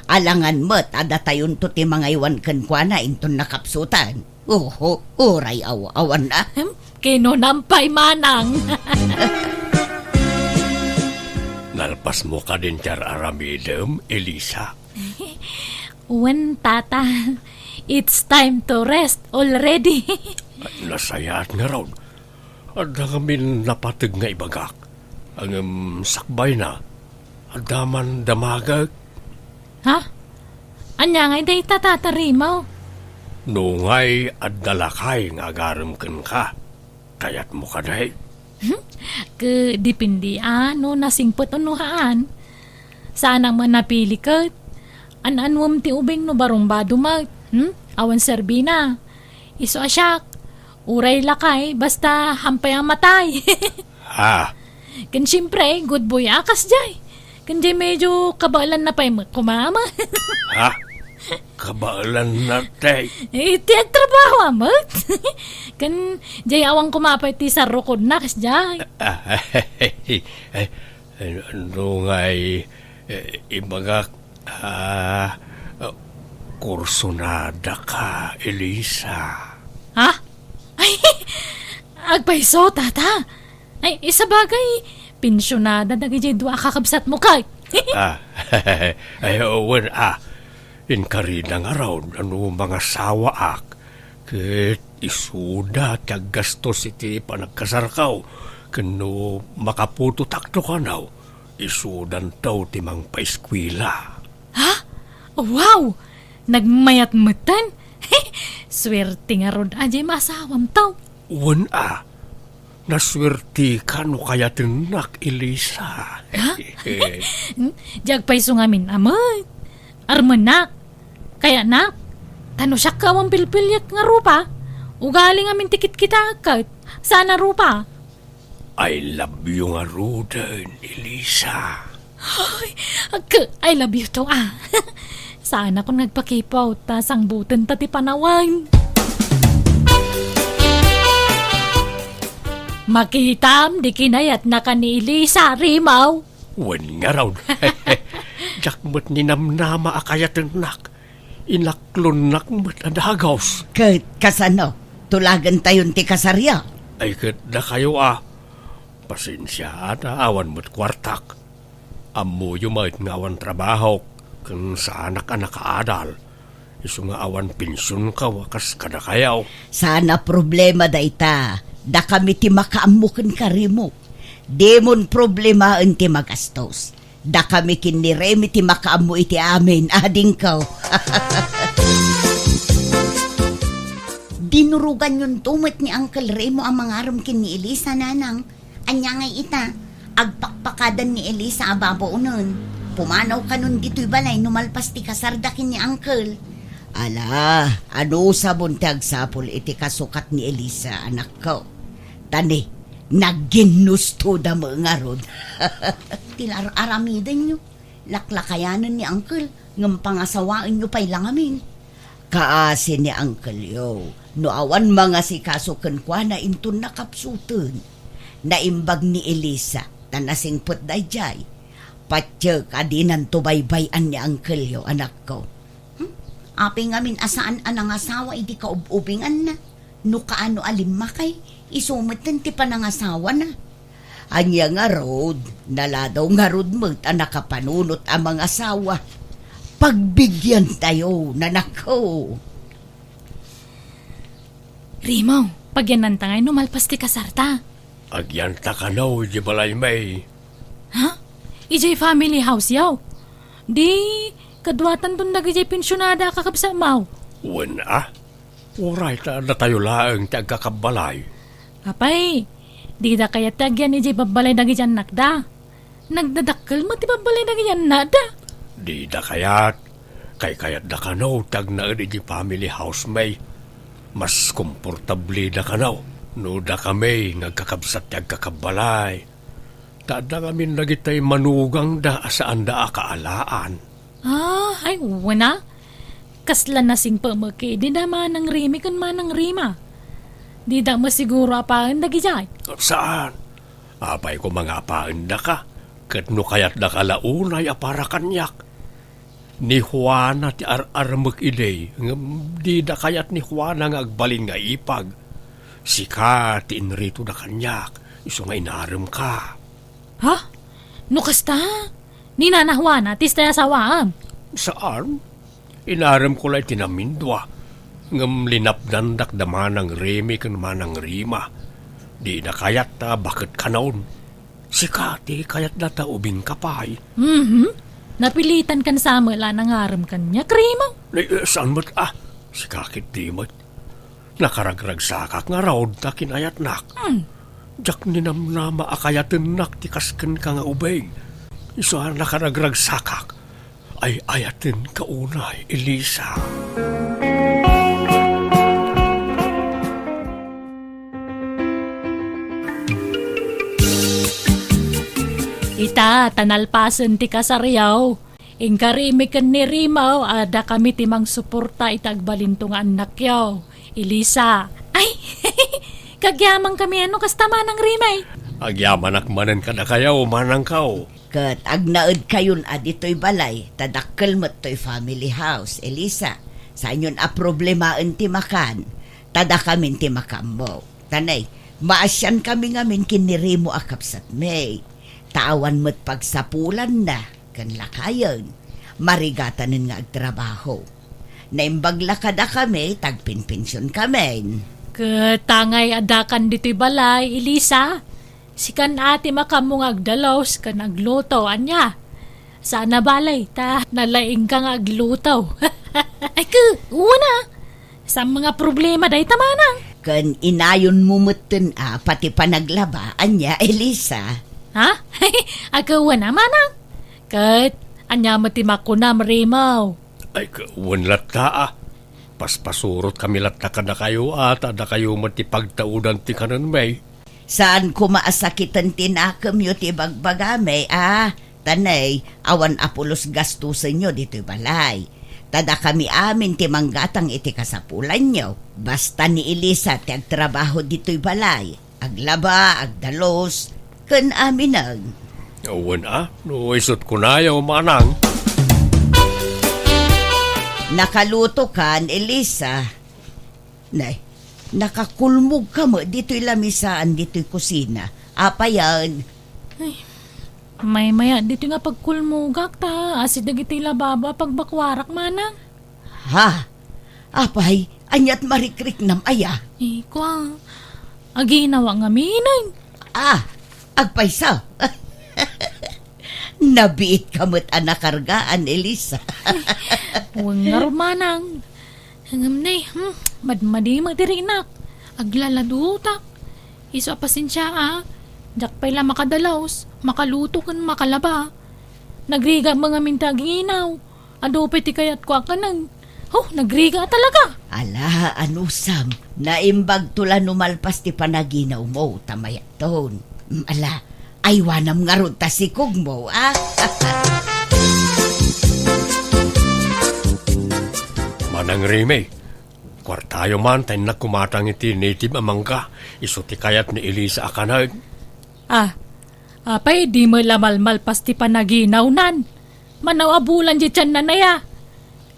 Alangan met a datayonto ti mangaywan kenkuana inton nakapsutan. Oho, uray aw-awan a. Hmm? Kinunam pay, Manang. Nalpasmo kadin ti ar-aramidem, Elisa? Wen, Tata. It's time to rest already. Nasayaat ngarud. Adda ngamin napateg nga ibagak. Ngem sakbayna, adda man damagek. Ha? Ania ngay dayta, Tata Rimaw? No ngay adda lakay nga agarem kenka, kayatmo kadi? Hmm? Ke, depende a no nasingpet wenno haan. Saanak met napili ket. An-anuem ti ubing no barumbado met. Hmm? Awan serbina. Isu a siak, uray lakay, basta hampay a matay. Ah. Ken siempre, good boy a kasdiay. Ken diay medyo kabaelanna pay met koma met. Ha? Kabaelanna, tay? Eh, ti agtrabaho a met. Ken diay awan koma pay ti sarrukodna kasdiay. Ah, eh, no ngay, eh, ibagak, ah, kursunada ka, Elisa. Ha? Ay, agpayso, Tata. Ay, sabagay, pensionada dagiti dua a kakabsatmo kay. Ah, ay, wen, ah, inkarina ngarud a no mangasawaak, ket isuda ti aggastos iti panagkasarko, ken no makaputotakto kano, isudanto ti mangpaeskuela. Ha? Wow! Nagmayat metten? Suerte ngarud a diay maasawamto. Wen a, Nasuertika no kayatennak, Elisa. Ha? Hmm? Diak pay isu ngamin a met. Armennak, kayatnak, ta no siak ket awan pilpiliek nga rupa, ugali ngamin ti kitkitaek ket saan a rupa. I love you ngaruden, Elisa. Ay, agka, I love you too, ah. Saanakon nga agpakipot, ta sangbutenta ti panawen. Makitam, di kinayatnaka ni Elisa, Rimaw. Wen ngarud. Diak met ninamnama a kayatennak. Inaklonnak met a dagus. Ket kasano? Tulagentayon ti kasaryo? Ay, ket dakayo a. Pasensiaak ta awan met kuartak. Ammoyo met nga awan trabahok, ken saanak a nakaadal. Isu nga awan pensionko a kas kadakayo. Saan a problema dayta. Dakami ti makaammo kenka, Remo. Dimon problemaen ti magastos. Dakami ken ni Remy ti makaammo iti amin, adingko. Dinuroganyonto met ni Uncle Remo a mangarem ken ni Elisa, nanang. Ania ngay ita, agpakpakadan ni Elisa a babaonen. Pumanaw kanon ditoy balay no malpas ti kasarda ken ni Uncle. Ala, anusabon ti agsapul iti kasukat ni Elisa, anakko. Ta ni, nagginnustoda met ngarud. Ti ar-aramidenyo, laklakayanen ni Uncle, ngem pangasawaenyo pay la ngamin. Kaasi ni Uncle yo, no awan mangasikaso kenkuana inton nakapsuten. Naimbag ni Elisa, ta nasingpet daydiay. Patiek a dinanto baybay-an ni Uncle yo, anakko. Hmm? Apay ngamin a saan a nangasawa idi kaub-ubinganna? No kaano a limmakay, isu metten ti panangasawana. Ania ngarud, naladaw ngarud met a nakapanunot a mangasawa. Pagbigyantayo, nanakko. Remo, pagyannanta ngay no malpas ti kasarta. Agyanta kano idiay balaymi. Ha? Idiay family house yaw? Di, kaduatanton dagidiay pensionada a kakabsatmo. Wen a? Uray ta datayo laeng ti agkakabbalay. Apay, dida kayat ti agyan idiay babbalay dagidiay annakda. Nagdadakkel met ti babbalay dagidiay annakda. Dida kayat. Kaykayatda kano ti agnaed idiay family house mi. Mas komportableda kano no dakami nga agkakabsat ti agkakabbalay. Ta adda ngamin dagitay manugangda a saanda a kaalaan. Ah, ay, wen a. Kasla nasingpet met idi da Manang Remy ken Manang Rema. Dida met siguro apaen dagidiay. Saan? Apay koma nga apaendaka, ket no kayatdaka la unay a para kaniak. Ni Juana ti ar-armek idi, ngem dida kayat ni Juana nga agbalin nga ipag. Sika ti inritoda kaniak, isu nga inaremka. Ha? No kasta, ni Nana Juana ti isu ti asawaem? Saan? Inaremko la iti namindua, ngem linapdandak da Manang Remy ken Manang Rema. Dida kayat ta baket kanon. Sika ti kayatda ta ubingka pay. Mhm. Napilitankan sa met la nangarem kaniak, Remo. Ni, eh, saan met a? Sika ketdi met. Nakaragragsakak ngarud ta kinayatnak. Hmm. Diak ninamnama a kayatennak ti kas kenka nga ubing. Isu a nakaragragsakak. Ay-ayatenka unay, Elisa. Ita, ta nalpasen ti kasaryo. Inka Remy ken ni Remo, adda kami ti mangsuporta iti agbalinto nga annakyo, Elisa. Ay, kagyaman kami a no kasta, Manang Remy. Agyamanak manen kadakayo, manangko. Ket agnaedkayon a ditoy balay, ta dakkel met toy family house, Elisa. Saanyon a problemaen ti makan, ta dakamin ti makaammo. Ta nay, maasian kami ngamin ken ni Remo a kabsatmi. Ta awan met pagsapulanna ken lakayen, marigatanen nga agtrabaho. Naimbag la kadakami, ta agpenpension kamin. Ket ta ngay addakan ditoy balay, Elisa, sikan a ti makaammo nga agdalus ken agluto, ania? Saan a bale, ta nalaingka nga agluto. Ay, ke, una. Saan nga problema dayta, manang? Ken inayonmo metten a pati panaglaba, ania, Elisa? Ha? Akewen a manang? Ket ania met ti makunam, Rimaw? Ay, wen latta a. Paspasurotkami latta kadakayo a, ta dakayo met ti pagtaudan ti kanenmi. Saan koma a sakiten ti nakemyo ti bagbagami a, tanay, awan a pulos gastusenyo ditoy balay. Ta dakami amin ti manggatang iti kasapulanyo. Basta ni Elisa ti agtrabaho ditoy balay. Aglaba, agdalus, ken aminen. Wen a, no isut' kunayo, manang. Nakalutokan, Elisa. Nay, nakakulmogka met ditoy lamisaan ditoy kusina. Apayen? Ay, maymaya ditoy nga pagkulmogak ta asi dagiti lababo a pagbakuarak, manang. Ha? Apay, ania't marikriknam aya? Ikua, aginawa ngamin. Ah, agpayso. Nabiitka met a nakargaan, Elisa. Wen ngarud, manang. Ngem ne, hmm, madmadi met ti rinak. Aglaladutak. Isu a pasensia a. Diak pay la makadalus, makaluto ken makalaba. Nagrigat met ngamin ti aginaw. Adu pay ti kayatko a kanen. Huh, nagrigat talaga. Ala, anusam, naimbagto la no malpas ti panaginawmo, ta mayat ton. Mm, ala, aywanam ngarud ta sikogmo, a? Manang Remy, kuartayo man ta innak kumatang iti native a mangga, isu ti kayat ni Elisa a kanen. Ah, apay, di met la malmalpas ti panaginawnan. Manaw a bulan di tianna aya.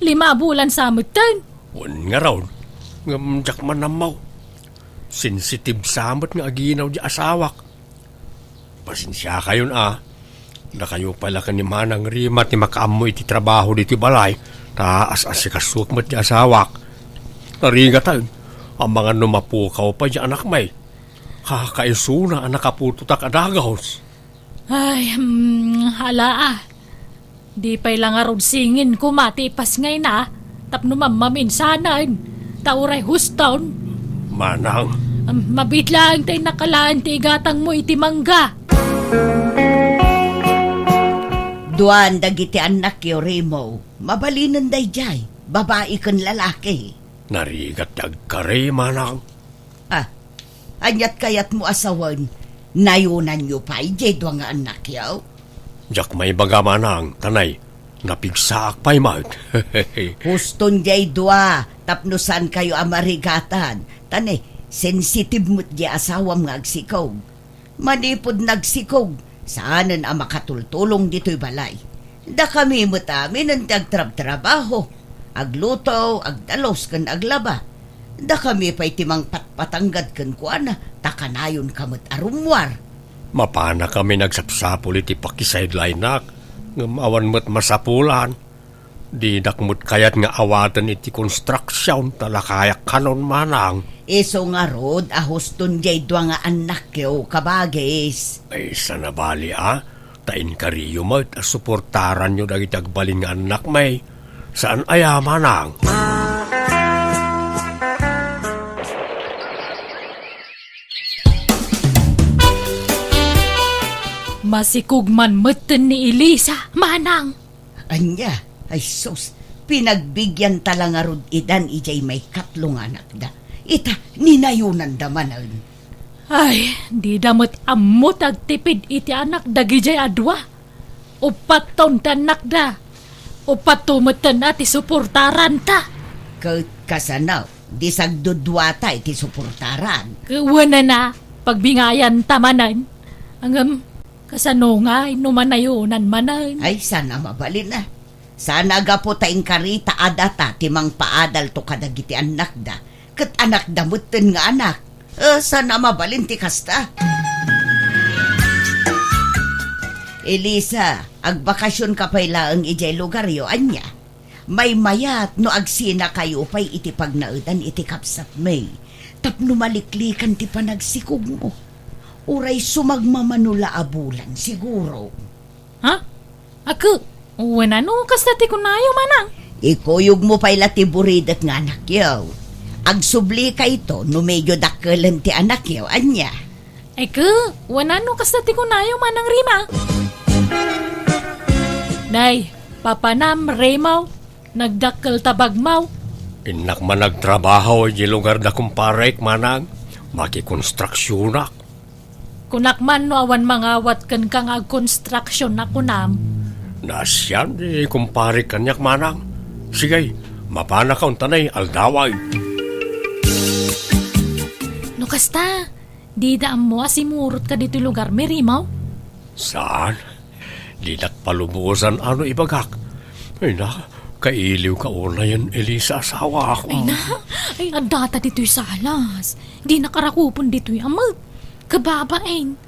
Lima a bulan sa metten. Wen ngarud, ngem diak man ammo. Sensitive sa met nga aginaw di asawak. Pasensiakayon a. Dakayo pay la ken ni Manang Rima ti makaammo iti trabaho ditoy balay, ta as-asikasuek met di asawak. Narigatan, amangan no mapukaw pay di anakmi. Kakaisuna a nakaputotak a dagus. Ay, hmm, ala a. Di pay la ngarud singin koma ti ipasngayna tapno mammaminsanan, ta uray huston. Manang. Am, mabiit laeng ta innak alaen ti igatangmo iti mangga. Duan dagiti annakyo, Remo. Mabalinen daydiay, babai ken lalaki. Narigat ti agkari, manang. Ah, ania't kayatmo a sawen? Nayonanyo pay diay dua nga annakyo? Diak maibaga, manang, ta nay, napigsaak pay met. Huston diay dua, tapno saankayo a marigatan. Ta nay, sensitive met diay asawam nga agsikog. Manipud nagsikog, saanen a makatultulong ditoy balay. Dakami met aminen ti agtrabtrabaho, agluto, agdalus ken aglaba. Dakami pay ti mangpatpatanggad kenkuana, ta kanayonka met a rummuar. Mapanakami nagsapsapul iti pakisideline-ak, ngem awan met masapulan. Didak met kayat nga awaten iti construction ta lakayak kanon, manang. Isu ngarud a huston diay dua nga annakyo, kabagis. Ay, saan a bali a, ta inkariyo met a suportaranyo dagiti agbalin nga annakmi. Saan aya, manang? Masikog man metten ni Elisa, manang. Ania? Ay sus, pinagbigyanta la ngarud idan idiay maikatlo nga anakda. Ita, ninayonanda manen. Ay, dida met ammo ti agtipid iti anak dagidiay a dua. Uppat ton ti annakda. Uppat to metten a ti suportaranta. Ket kasano, di sagduduata iti suportaran? Kuenana, pagbingayanta manen. Ngem, kasano ngay no manayonan manen? Ay, saan a mabalin a. Saan a gapu ta inkari ta adda ta ti mangpaadalto kadagiti annakda, ket anakda metten nga anak. Eh, saan a mabalin ti kasta? Elisa, agbakasionka pay laeng idiay lugaryo, ania? Maymayat no agsinakayo pay iti pagnaedan iti kabsatmi, tapno maliklikan ti panagsikogmo. Uray sumagmamano la a bulan, siguro. Ha? Aku, wenno kasta ti kunayo, manang? Ikuyogmo pay la ti buridet nga anakyo. Agsublika ito no medyo dakkelen ti anakyo, ania? Eke, wenno kasta ti kunayo, Manang Rima? Nay, papanam, Rimaw, nagdakkel ta bagmaw. Innak man agtrabaho idiay lugar da kumparek, Manang. Makikonstruksionak. Kunak man no awan mangawat kenka nga agkonstruksion a kunam. Naasian ti kumparek kaniak, Manang. Sige, mapanaka unta, Nay, aldaway. No kasta, dida ammo a simurot ka ditoy lugar mi, Rimaw? Saan? Dinak palubosan a no ibagak. Ay na, kailiwka unayen, Elisa, asawak. Ay na, ay, addata ditoy salas. Dinak arakupen ditoy a met. Kababain,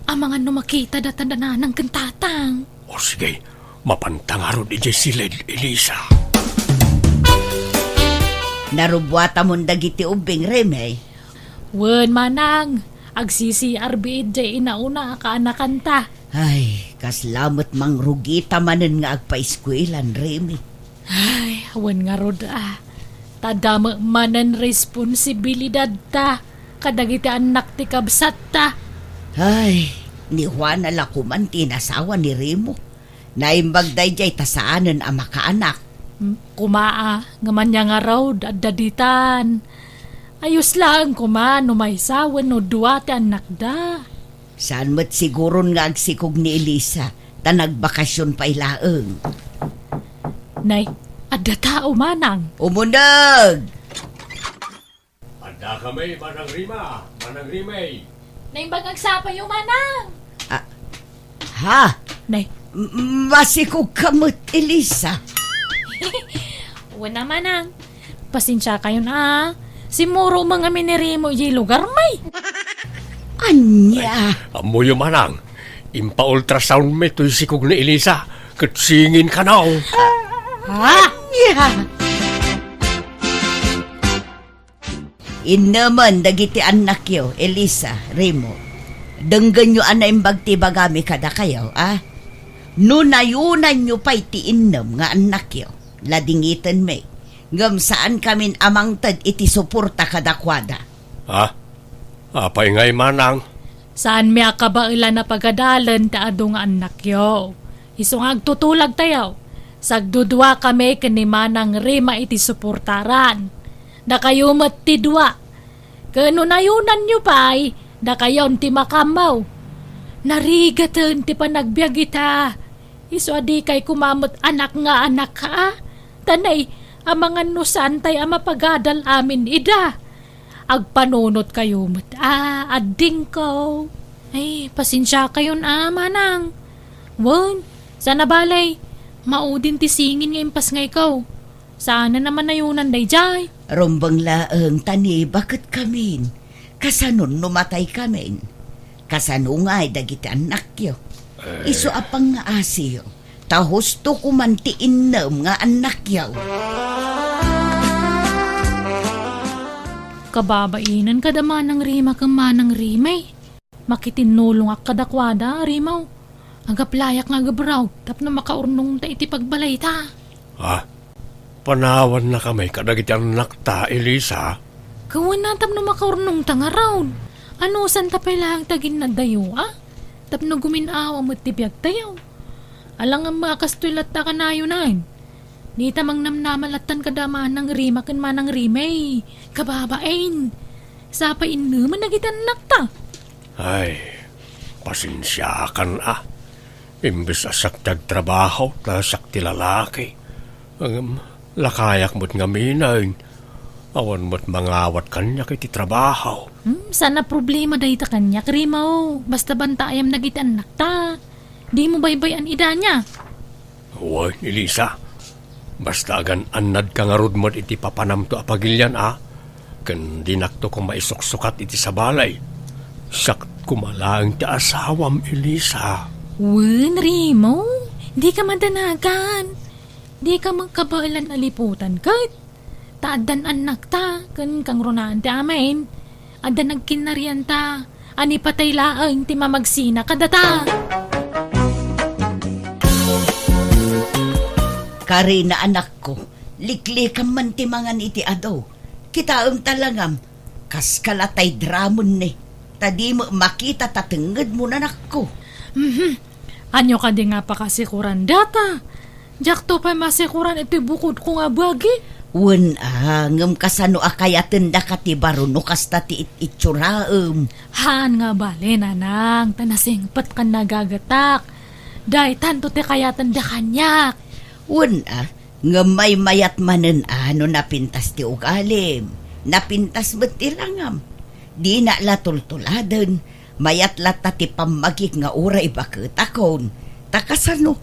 amangan no makita data da nanang ken tatang. O sige, mapanta ngarud idiay siled, Elisa. Narubuatamon dagiti ubbing, Reme? Wen, Manang, agsi-C R B idiay inauna a kaanakanta. Ay, kasla met mangrugita manen nga agpaeskuelan, Reme. Ay, wen ngarud a. Ta adda met manen responsibilidadta kadagiti annak ti kabsatta. Ay, ni Juana la koman ti inasawa ni Remo. Naimbag daydiay ta saanen a makaanak. Hmm, kuma a, ngem ania ngarud, adda ditan. Ayos laeng kuma no maysa wenno dua ti annakda. Saan met siguron nga agsikog ni Elisa, ta nagbakasyon pay laeng. Nay, adda tao, Manang. Umuneg! Adda kami, Manang Rima, Manang Rimay. Naimbag agsapayo, Manang. Ah, ha? Nay. M-, masikog ka met, Elisa. Wen a, Manang. Pasensia kayon a. Simuro man ngamin ni Remo idiay lugar mi. Ania? Ammoyo, Manang. Impa-ultrasound mi toy sikog ni Elisa, ket singin kanaw. Ha? Ania? Innemen dagiti annakyo, Elisa, Remo. Denggenyo a naimbag ti ibagami kadakayo, a? No nayunanyo pay ti innem nga annakyo, ladingitenmi. Ngem saan kamin a mangted iti suporta kadakuada. Ha? Apay ngay, Manang? Saanmi a kabaelan a pagadalen ti adu nga annakyo. Isu nga agtutulagtayo, sagdudua kami ken ni Manang Rima iti suportaran. Dakayo met ti dua. Ken no nayunanyo pay, dakayon ti makammaw. Narigaten ti panagbiag ita. Isu a dikay koma met anak nga anak, a? Ta nay, amangan no saantay a mapagadal amin ida. Agpanunotkayo met a, addingko. Ay, pasensiakayon a, Manang. Wen, saan a balay, maudin ti singin nga impasngayko. Saanen a manayunan daydiay. Rumbeng laeng ta ni baket kamin. Kasanon no matay kamin? Kasano ngay dagiti annakyo? Eh. Isu a pangngaasiyo, ta husto koman ti innem nga annakyo. Kababainen kada Manang Rima ken Manang Rimay. Makitinnulongak kadakuada, Rimaw. Agaplayak nga agabraw tapno makaurnongta iti pagbalayta. Ah, panawannakami kadagiti annakta, Elisa. Kawen a tapno makaurnongta ngarud. Anusanta pay laeng ti aginnaddayo, a? Tapno gumin-awa met ti biagtayo. Alangan met a kastoy latta a kanayonan. Dita mangnamnama lattan kada Manang Rima ken Manang Rimay. Kababain. Sapay innemen dagiti annakta. Ay, pasensiakan a. Imbes a siak ti agtrabaho, ta siak ti lalaki. Ngem, lakayak met ngamin. Awan met mangawat kaniak iti trabaho. Hmm, saan a problema dayta kaniak, Rimaw. Basta bantaayam dagiti annakta. Dimo baybay-an idana. Wen, Elisa, basta agan-annadka ngarud met iti papanamto a pagilian a, ken dinakto koma isuksukat iti sabali. Siak koma laeng ti asawam, Elisa. Wen, Rimaw, dika madanagan. Dika met kabaelan a liputan ket. Ta addan annakta ken kangrunaan ti amin. Adda nagkinnarianta a ni patay laeng ti mamagsina kadata. Karina, anakko, liklikam man ti mangan iti adu. Kitaem ta langam, kaskala tay dramenni, ta di met makita ta tengngedmo, nanakko. Mhm. Ania kadi nga pakasikuran data? Diakto pay masikuran iti bukodko nga bagi. Wen a, ngem kasano a kayatendaka ti baro no kasta ti it-ituraem? Haan nga bale, nanang, ta nasingpet ken nagagetak. Daytanto ti kayatenda kaniak. Wen a, ngem maymayat manen a no napintas ti ugalim, napintas met ti langam. Dina la tultuladen, mayat latta ti pammagik nga uray baketakon. Ta kasano?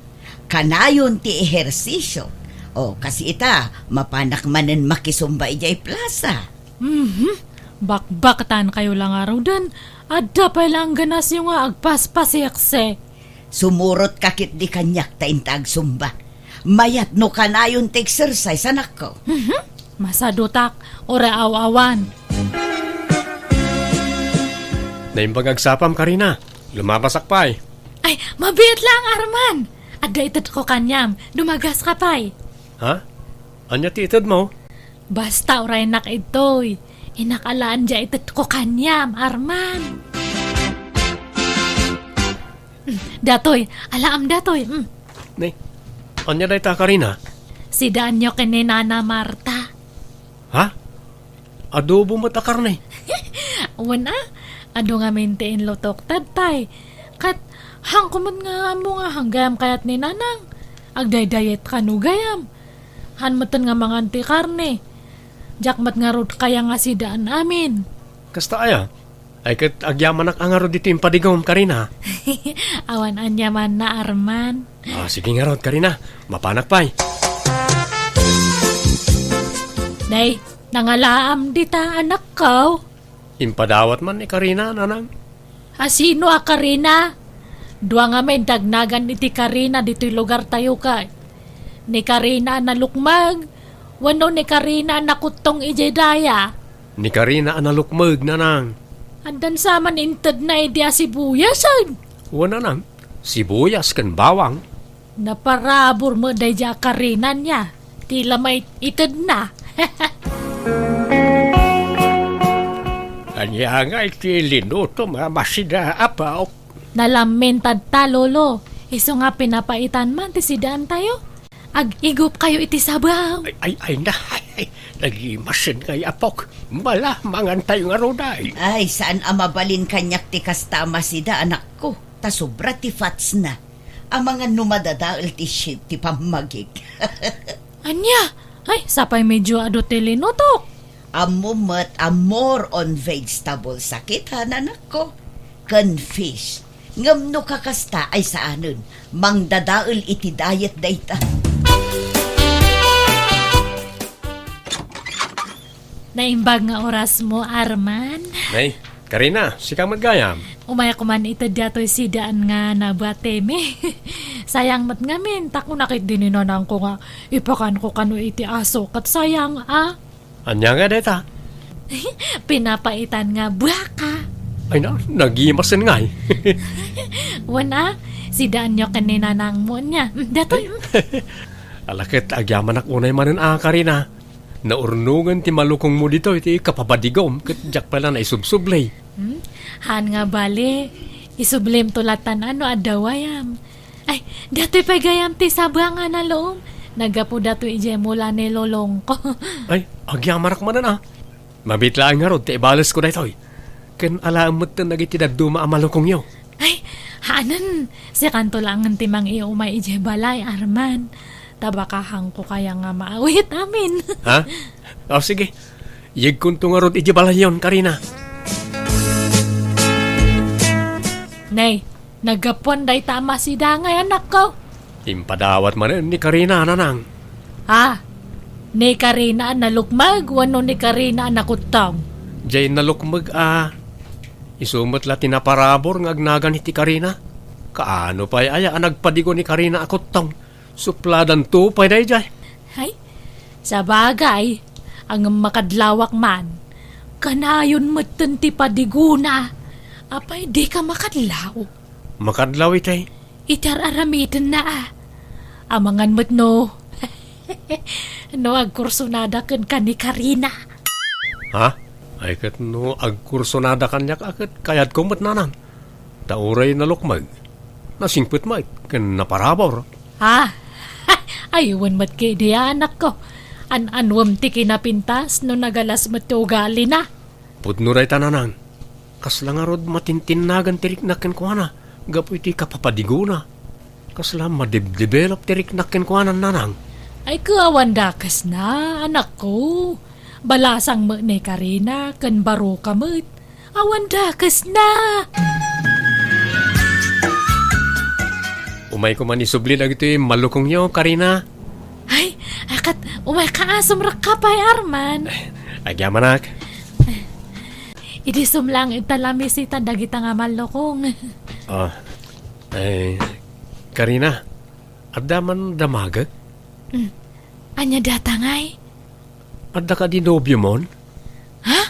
Kanayon ti ehersisio. O, kas ita, mapanak manen makisumba idiay plaza. Mhm. Bakbaktankayo la ngaruden. Adda pay la angganasyo nga agpaspasiksi. Sumurotka ketdi kaniak ta inta agsumba. Mayat no kanayon ti exercise, anakko. Mhm. Masadutak, uray aw-awan. Naimbag agsapam, Karina. Lumabasak pay. Ay, mabiit lang, Arman. Adda itedko kaniam. Dumagaska pay. Ha? Ania ti itedmo? Basta uraynak ditoy. Innak alaen diay itedko kaniam, Arman. Mm, datoy, alaam datoy. Mm. Ni, ania dayta, Karina? Sidaanyo ken ni Nana Marta. Ha? Adobo met a karne? Wen a, adu ngamin ti inlutok tatay. Ket, haanko met nga ammo nga haan gayam kayat ni Nanang. Agdaydayetka no gayam. Haan metten nga mangan ti karne. Diak met ngarud kaya nga sidaan amin. Kasta aya? Ay, ket agyamanak a ngarud ditoy impadigom, Karina. Awan aniamanna, Arman. Ah, sige ngarud, Karina. Mapanak pay. Nay, nangalaam dita, anakko. Impadawat man ni Karina, nanang. A, sino a Karina? Dua ngamin ti agnagan iti Karina ditoy lugartayo kay. Ni Karina a nalukmeg, wenno ni Karina a nakuttong idiay daya? Ni Karina a nalukmeg, nanang. Addan sa man intedna idi a sibuyasen? Wen, nanang. Sibuyas ken bawang. Naparabur met daydiay a Karina ania ti la maitedna. Ania ngay ti linutom a masida, Apok? Nalamin tatta, Lolo. Isu nga pinapaitan man ti sidaantayo. Ag-igupkayo iti sabaw. Ay, ay, ay, na, ay, ay, nagimasen ngay, Apok. Mala, mangantayo ngarud ay. Ay, saan a mabalin kaniak ti kasta a masida, anakko. Ta sobra ti fatsna. Amangan no madadael ti shape ti pammagik. Ania? Ay, sapay medio adu ti linutok. Ammo met a more on vegetables a kita, nanakko, ken fish. Ngem no kakasta ay saanen, mangdadael iti diet dayta. Naimbag nga orasmo, Arman. Nay, Karina, sika met gayam. Umayko man iti daytoy sidaan nga nabatemi. Sayang met ngamin, ta kunak iti ni nanangko nga ipakanko kano iti aso, ket sayang a. Ania nga dayta? Pinapaitan nga buaka. Ay na, nagimasen ngay. Wen a, sidaanyo ken ni nanangmo nia. Mm, datoy. Ala ket agyamanak unay manen a, Karina. Naurnongen ti malukongmo ditoy ti kapabadigom ket diak pay la naisubsubli. Hmm? Haan nga bale, isublimto latan no adda wayam. Ay, datoy pay gayam ti sabang a nalom. Naggapu datoy idiay mula ni lolongko. Ay, agyamanak manen a. Mabiit laeng ngarud ti ibalesko daytoy. Ken alaem metten dagiti dadduma a malukongyo. Ay, haanen, sikanto laengen ti mangiumay idiay balay, Arman. Ta baka haanko kaya nga maawit amin. Ha? O, sige. Yegkonto ngarud idiay balayyon, Karina. Nay, naggapuan dayta a masidangay, anakko. Impadawat manen ni Karina, nanang. Ah, ni Karina a nalukmeg wenno ni Karina a nakuttong? Jay nalukmeg a. Isu met la ti naparabur nga agnagan iti Karina. Kaano pay aya a nagpadigo ni Karina a kuttong? Supladanto pay dayjay. Ay, sabagay, ngem makadlawak man. Kanayon metten ti padigona. Apay, dika makadlaw? Makadlaw itay. Iti ar-aramitenna a. Amangan met no, no agkursonada kenka ni Karina. Ha? Ay ket no agkursonada kaniak a ket kayatko met, nanang. Ta uray nalukmeg, nasingpet met ken naparabur. Ah, ay, wen met ketdi, anakko. An-anuem ti kinapintas no nagalas met ti ugalina. Pudno dayta, nanang. Kasla ngarud matintinnagan ti riknak kenkuana gapu iti kapapadigona. Kasla madebdevelop ti riknak kenkuana, nanang. Ay, ket awan dakesna, anakko. Balasang met ni Karina ken Baroka met. Awan dakesna. Umay koma ni subli dagitoy malukongyo, Karina. Ay, akat, umay ka, sumrekka pay, Arman. Agyamanak. Idi sumlang ita lamisitan dagita nga malukong. Ah, eh, Karina, adda man damagek? Mm. Ania data ngay? Adda kadi nobiomon? Ha?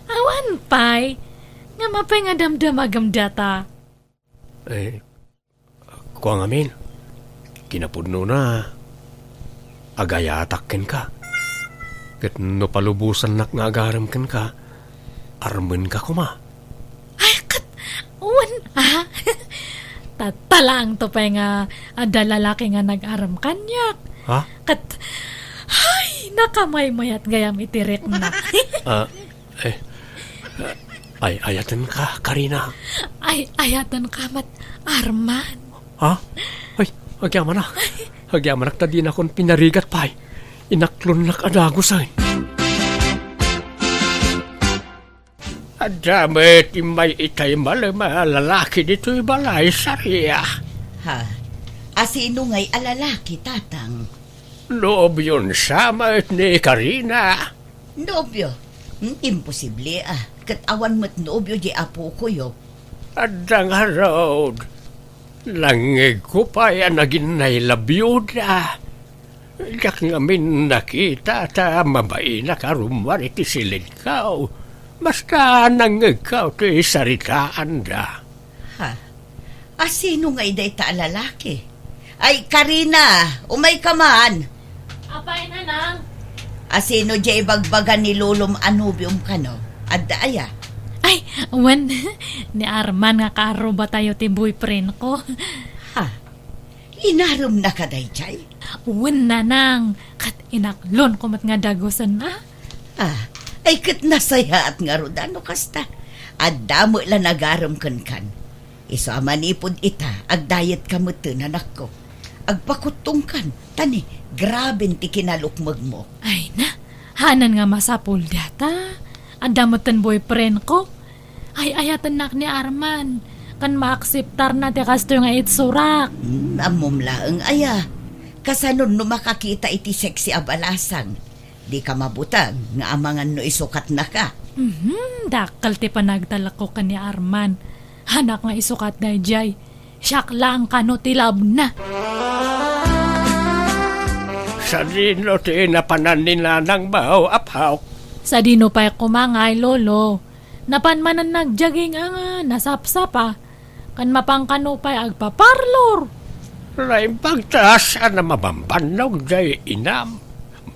Awan pay. Ngem apay nga damdamagem data? Eh, kua ngamin, kinapudnona, agayatak kenka. Ket no palubosannak nga agarem kenka, armenka koma. Ay, ket, wen, ah? Tatalaang to pay nga adda lalaki nga nag-arem kaniak. Ha? Ket, ay, nakamaymayat gayam iti rikna. Ah, eh, ay, ayatenka, Karina. Ay, ayatenka met, Arman. Ha? Ay, agyamanak. Agyamanak ta dinakon pinarigat pay. Inaklonnak a dagusen. Adda met immay itay malem a lalaki ditoy balay, Saria. Ha? Asino ngay a lalaki, Tatang? Nobionsa met ni Karina. Nobio? Hmm, imposible, ah. Ket awan met nobio di apokoyo. Adda ngarud. Nangngegko pay a naginnay la biuda. Diak ngamin nakita ta mabainak a rummuar iti silidko. Basta nangngegko ti saritaanda. Ha? Asino ngay dayta a lalaki? Ay, Karina, umayka man. Apay, nanang? Asino diay ibagbaga ni lolom a nobiom kano? Adda aya? Ay, wen, ni Arman nga kaarrubatayo ti boyfriend ko. Ha? Inaremnaka daydiay? Wen, nanang, ket inaklonko met nga dagusen, a? Ah, ay ket nasayaat ngarud a no kasta. Adda met la nagarem kenkan. Isu a manipud ita, agdayetka metten, anakko. Agpakuttongkan, ta ni, graben ti kinalukmegmo. Ay na, hanan nga masapul data. Adda metten boyfriend ko. Ay-ayatennak ni Arman, ken maakseptarna ti kastoy nga itsurak. Hmm, ammom laeng aya. Kasanon no makakita iti sexy a balasang? Dika mabuteng nga amangan no isukatnaka. Mhm, dakkel ti panagtalekko ken ni Arman. Hanak nga isukat daydiay. Siak laeng kano ti labna. Sadino ti napanan ni nanangmo, apok? Sadino pay koma ngay, lolo? Napan manen nagjogging a nga nasapsapa, ken mapan kano pay agpaparlor. Naimbag ta saan a mabambannog diay inam.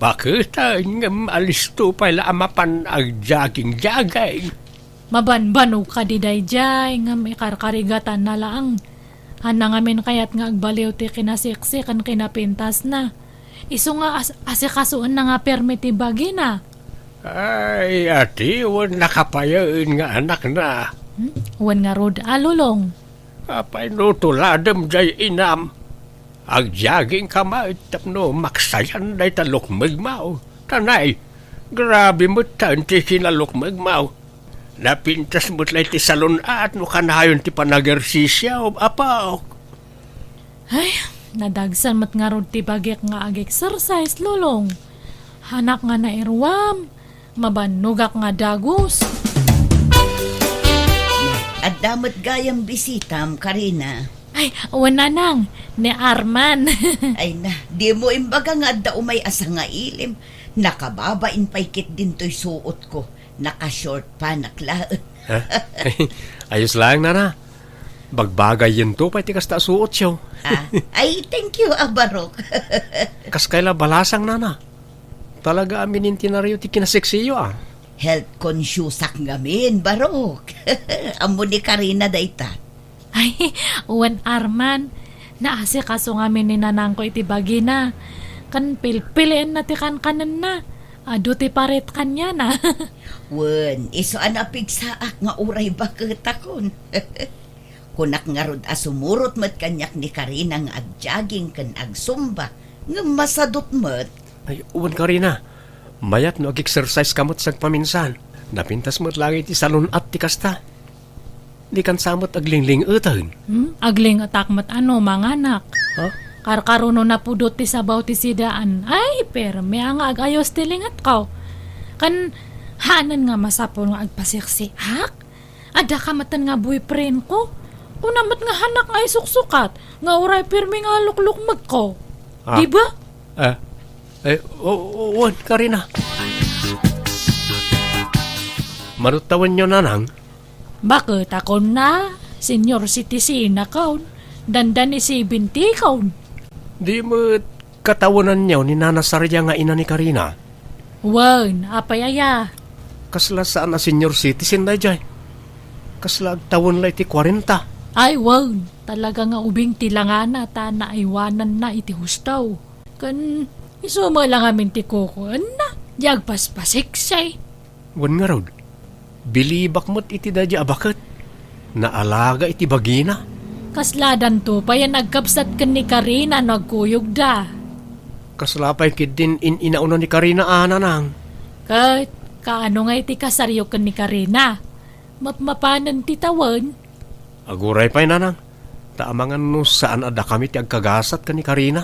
Baketen ngem alisto pay la a mapan agjogging-jogging. Mabanbanog kadi daydiay ngem ikarkarigatanna laeng. Haanna ngamin kayat nga agbaliw ti kinaseksi ken kinapintasna. Isu nga as-, asikasoenna nga permi ti bagina. Ay, adiwen nakapayen nga anakna. Hmm? Wen ngarud a, Lolong. Apay no tuladem diay inam? Agjoggingka met tapno maksayan dayta lukmegmo. Tanay, grabe metten ti kinalukmegmo. Napintas met la iti salon-at no kanayon ti panagersisio, apok. Ay, nadagsen met ngarud ti bagik nga ag-exercise, Lolong. Hanak nga nairuam, mabannogak nga dagus. Adda met gayam bisitam, Karina. Ay, wen, nanang, ni Arman. Ay na, dimo imbaga nga adda umay a sangailim. Nakababain pay ketdin toy suotko. Naka-short pants laeng. Ha? Ayos laeng, nana. Bagbagayyento pay ti kasta a suotyo. Ah, ay, thank you, a barok. Kas kayla balasang, nana. Talaga a minintinaryo ti kinaseksiyo, a. Health consciousak ngamin, Barok. Ammo ni Karina dayta. Ay, wen Arman, naasikaso ngamin ni nanangko iti bagina. Ken pilpilienna ti kankanenna. Adu ti paret kaniana. Wen, isu a napigsaak nga uray baketakon. Kunak ngarud a sumurot met kaniak ni Karina nga agjogging ken agsumba, ngem masadut met. Ay, wen Karina, mayat no ag-exercise ka met sagpaminsan. Napintas met laeng iti salun-at ti kasta. Dikan sa met aglingling-eten. Hmm? Agling-etak met ano, manganak. Ha? Karkaro no napudot ti sabaw ti sidaan. Ay, permi a nga agayos ti lingetko. Ken, hanen nga masapul nga agpaseksiak? Adda ka metten nga boyfriend ko. Kuna met nga hanak nga isuksukat, nga uray permi nga luklukmekko. Ah. Di ba? Eh, eh, o, o, wen, Karina. Manuttawenyo, nanang? Baket a kunana, senior citizen akon, dandani seventy kon. Di met katawenanyo ni Nana Saria nga ina ni Karina? Wen, apay aya? Kasla saan a senior citizen daydiay. Kasla agtawen la iti kwarenta. Ay, wen, talaga nga ubing ti langana ta naaywananna iti husto. Ken isu met la ngamin ti kukuenna, di agpaspaseksi. Wen ngarud, bilibak met iti daydiay a baket. Naalaga iti bagina. Kasladanto pay a nagkabsat ken ni Karina no agkuyogda. Kasla pay ketdin in-inauna ni Karina a nanang. Ket kaano ngay ti kasaryo ken ni Karina? Mapmapanen ti tawen? Aguray pay, nanang. Ta amangan no saan a dakami ti agkagasat ken ni Karina.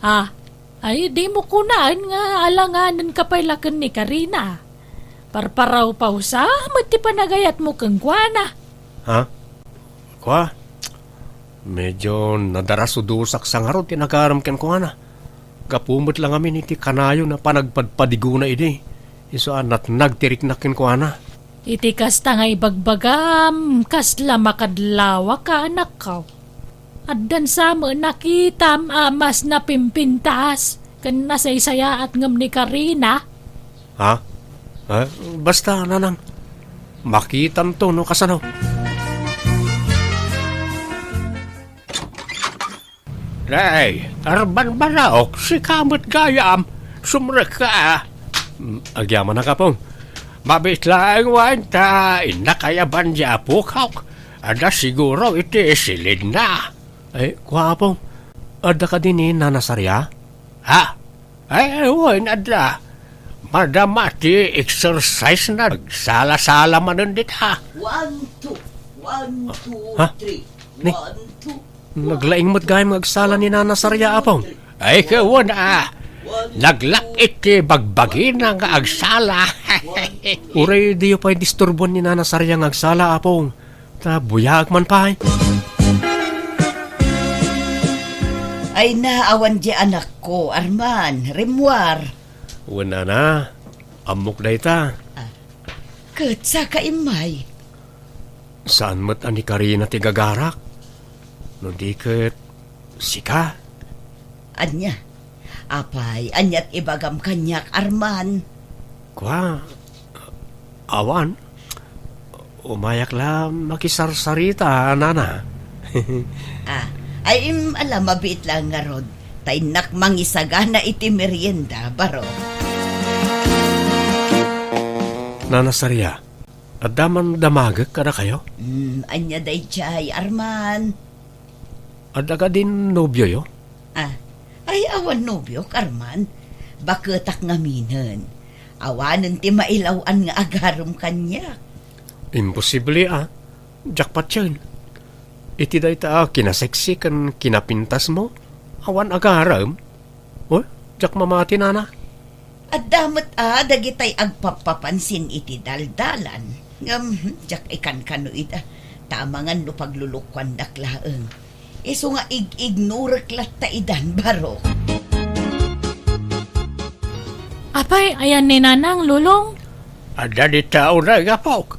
Ah, ay, dimo kunaen nga alanganenka pay la ken ni Karina. Parparawpawsa met ti panagayatmo kenkuana. Ha? Kua? Medyo nadarasudosak sa ngarud ti nagarem kenkuana. Gapu met la ngamin iti kanayon a panagpadpadigona idi. Isu a natnag ti riknak kenkuana. Iti kasta nga ibagbagam, kasla makadlawaka, anakko. Addan sa met nakitam a mas napimpintas ken nasaysayaat ngem ni Karina. Ha? Eh, basta, nanang, makitanto no kasano. Nay, Arman Barok, sika met gayam. Sumrekka, a. Mm, agyamanak, Apong. Mabiit laeng wen ta innak ayaban di apok. Adda siguro iti silidna. Ay, kua, Apong. Adda kadi ni Nana Saria? Ha? Ay, wen, adda. Madama ti exercise na. Nagsala-sala manen dita. One, two. One, two, Ha? Three. Ni? One, two. Naglaing met gayam nga agsala ni Nana Saria, Apong. Ay, wen, a. Naglak iti bagbagina nga agsala. Uray diyo pay disturbuan ni Nana Saria nga agsala, Apong. Ta buyaak man pay. Ay na, awan di anakko, Arman, rimmuar. Wen, nana, ammok dayta. Ah, ket saka immay. Saan met a ni Karina ti gagarak? No di ket sika? Ania? Apay, aniat ibagam kaniak, Arman? Kua, awan. Umayak la makisarsarita, nana. Ah, ay, im, ala, mabiit la ngarud. Ta innak mangisagana iti merienda, Barok. Nana Saria, adda man damagek kadakayo? Mm, ania daydiay, Arman? Adda kadin nobioyo? Ah, ay, awan nobiok, Arman. Baketak ngaminen. Awanen ti mailaw-an nga agarem kaniak. Imposible, a. Diak patien. Iti dayta a kinaseksi ken kinapintasmo, awan agarem? Oy, diak mamati, nana. Adda met a dagitay agpappapansin iti daldalan. Ngem, diak ikankano ida. Ta amangan no paglulukuandak laeng. Isu nga ig-ignorek latta idan, Barok. Apay, ayan ni Nanang, Lolong? Adda dita unay, apok.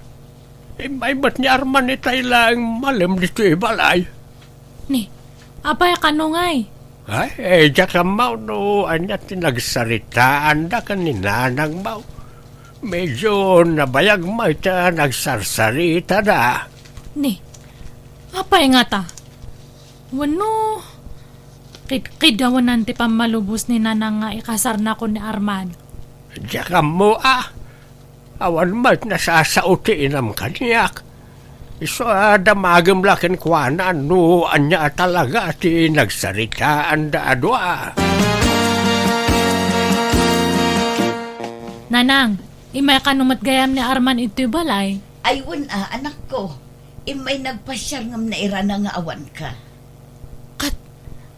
Immay met ni Arman itay laeng malem ditoy balay. Ni, apay, kano ngay? Ay, diak ammo no ania ti nagsaritaanda ken ni nanangmo. Medyo nabayag met a nagsarsaritada. Ni, apay ngata? Wenno, kidkid a wenno ti pammalubos ni nanang nga ikasarnakon ni Arman? Diak ammo a. Awan met nasasao ti inam kaniak. Isu a damagem la kenkuana no ania a talaga ti nagsaritaanda a dua. Nanang, immay kano met gayam ni Arman itoy balay? Ay, wen a, anakko. Immay nagpasiar ngem nairana nga awanka. Ket,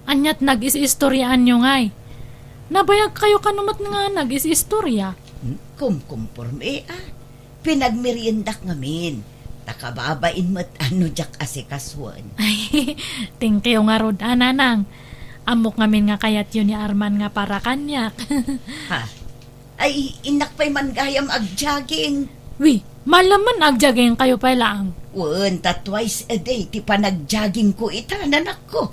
aniat nagis-istoriaanyo ngay? Nabayag kayo kano met nga nagis-istoria? Hmm, kumkumporme, a. Pinagmeriendak ngamin. Ta kababain met a no diak asikasuen. Ay, thank you ngarud, a, nanang. Ammok ngamin nga kayatyo ni Arman nga para kaniak. Ha? Ay, innak pay man gayam agjaging. Wi, malaman agjaging kayo pay laang. Wen, ta twice a day ti panagjagingko ita, nanakko.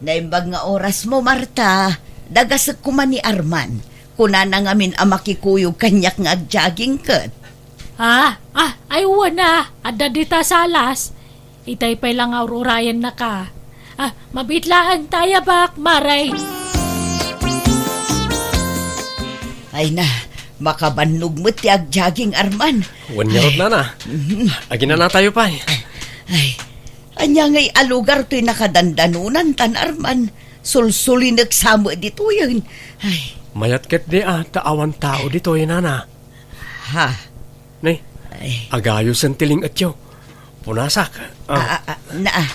Naimbag nga oras mo, Marta. Dagasek koma ni Arman. Kunana ngamin a makikuyog kaniak nga agjaging ket. Ah, ah, ay wen a, adda dita salas. Itay pay la nga ur-urayennaka. Ah, mabiit laeng ta, ayabak, maray. Ay na, makabannog met ti agjaging, Arman. Wen ngarud, nana. Mhm. Aginanatayo pay. Ay, ania ngay a lugar toy nakadandanonantan, Arman? Sulsulinek sa met ditoyen. Ay. Mayat ketdi a, ta awan tao ditoy, nana. Ha? Ni, ay, agayosen ti ling-etyo. Punasak. Ah. Ah, ah, ah, na, ah.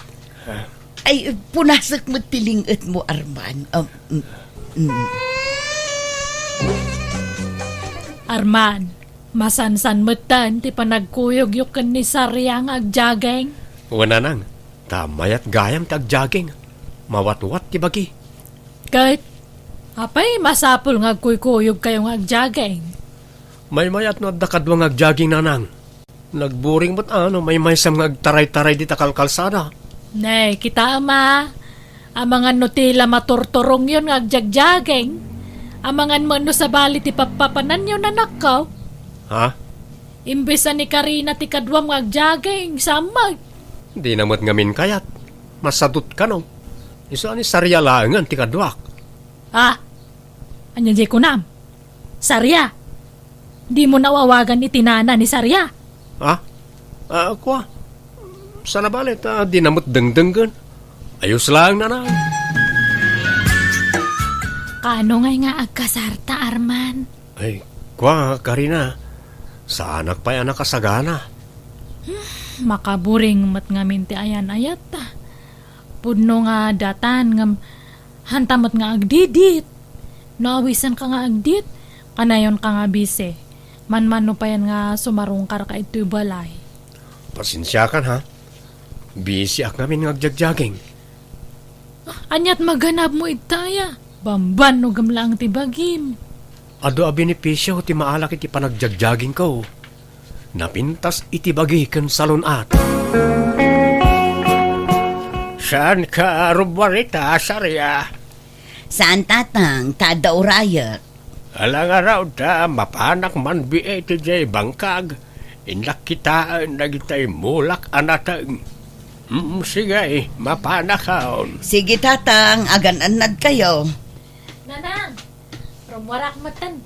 Ah. Ay, punasak met ti ling-etmo, Arman. Um, mm, mm. Arman, masansan metten ti panagkuyogyo ken ni Saria nga agjaging? Wen, nanang, ta mayat gayam ti agjaging. Mawatwat ti bagi. Ket, apay masapul nga agkuykuyogkayo nga agjaging? Maymayat no adda kadua nga agjaging, nanang. Nagburing met a no maymaysam nga agtaraytaray dita kalkalsada. Ne, kitaem a. Amangan no ti la maturturongyon nga agjagjaging. Amangan met no sabali ti pappapananyo, nanakko. Ha? Imbes a ni Karina ti kaduam nga agjaging, saan met? Dina met ngamin kayat. Masadut kano. Isu a ni Saria laengen ti kaduak. Ah, ania diay kunam? Saria? Dimo naaw-awagan iti nana ni Saria? Ah? Ah, kua? Saan a bale ta dina met dengdenggen. Ayos laeng, nana. Kaano ngay nga agkasarta, Arman? Ay, kua, Karina. Saanak pay a nakasagana. Hmm, makaburing met ngamin ti ayan-ayat. Pudno nga datan ngem hanta met nga agdidit. No awisenka nga agdit, kanayonka nga bisi. Manmano payen nga sumarungkarka itoy balay. Pasensiakan, ha? Bisiak ngamin nga agjagjaging. Ah, aniat maganabmo ita aya? Bambanogem laeng ti bagim. Adu a benepisio ti maalak iti panagjagjagingko. Napintas iti bagi ken salun-at. Saanka rummuar ita, Saria? Saan, tatang, ta adda urayek. Ala ngarud ta mapanak manbie iti diay bangkag, innak kitaen dagitay mulak a nateng. Mm, sige, mapanakon. Sige, tatang, agan-annadkayo. Nanang, rummuarak metten.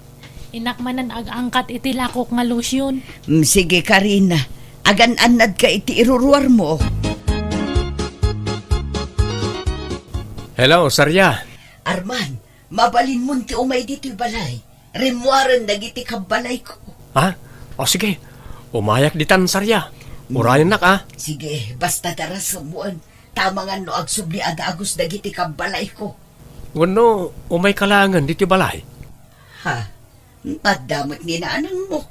Innak manen ag-angkat iti lakok nga lotion. Mm, sige, Karina. Agan-annadka iti iruruarmo. Hello, Saria. Arman, mabalinmon ti umay ditoy balay. Rimmuaren dagiti kabbalayko. Ha? O sige, umayak ditan, Saria. Mm. Urayennak, a. Sige, basta darasem wen. Ta amangan no agsubli a dagus dagiti kabbalayko. Wenno, umayka laengen ditoy balay? Ha? Adda met ni nanangmo.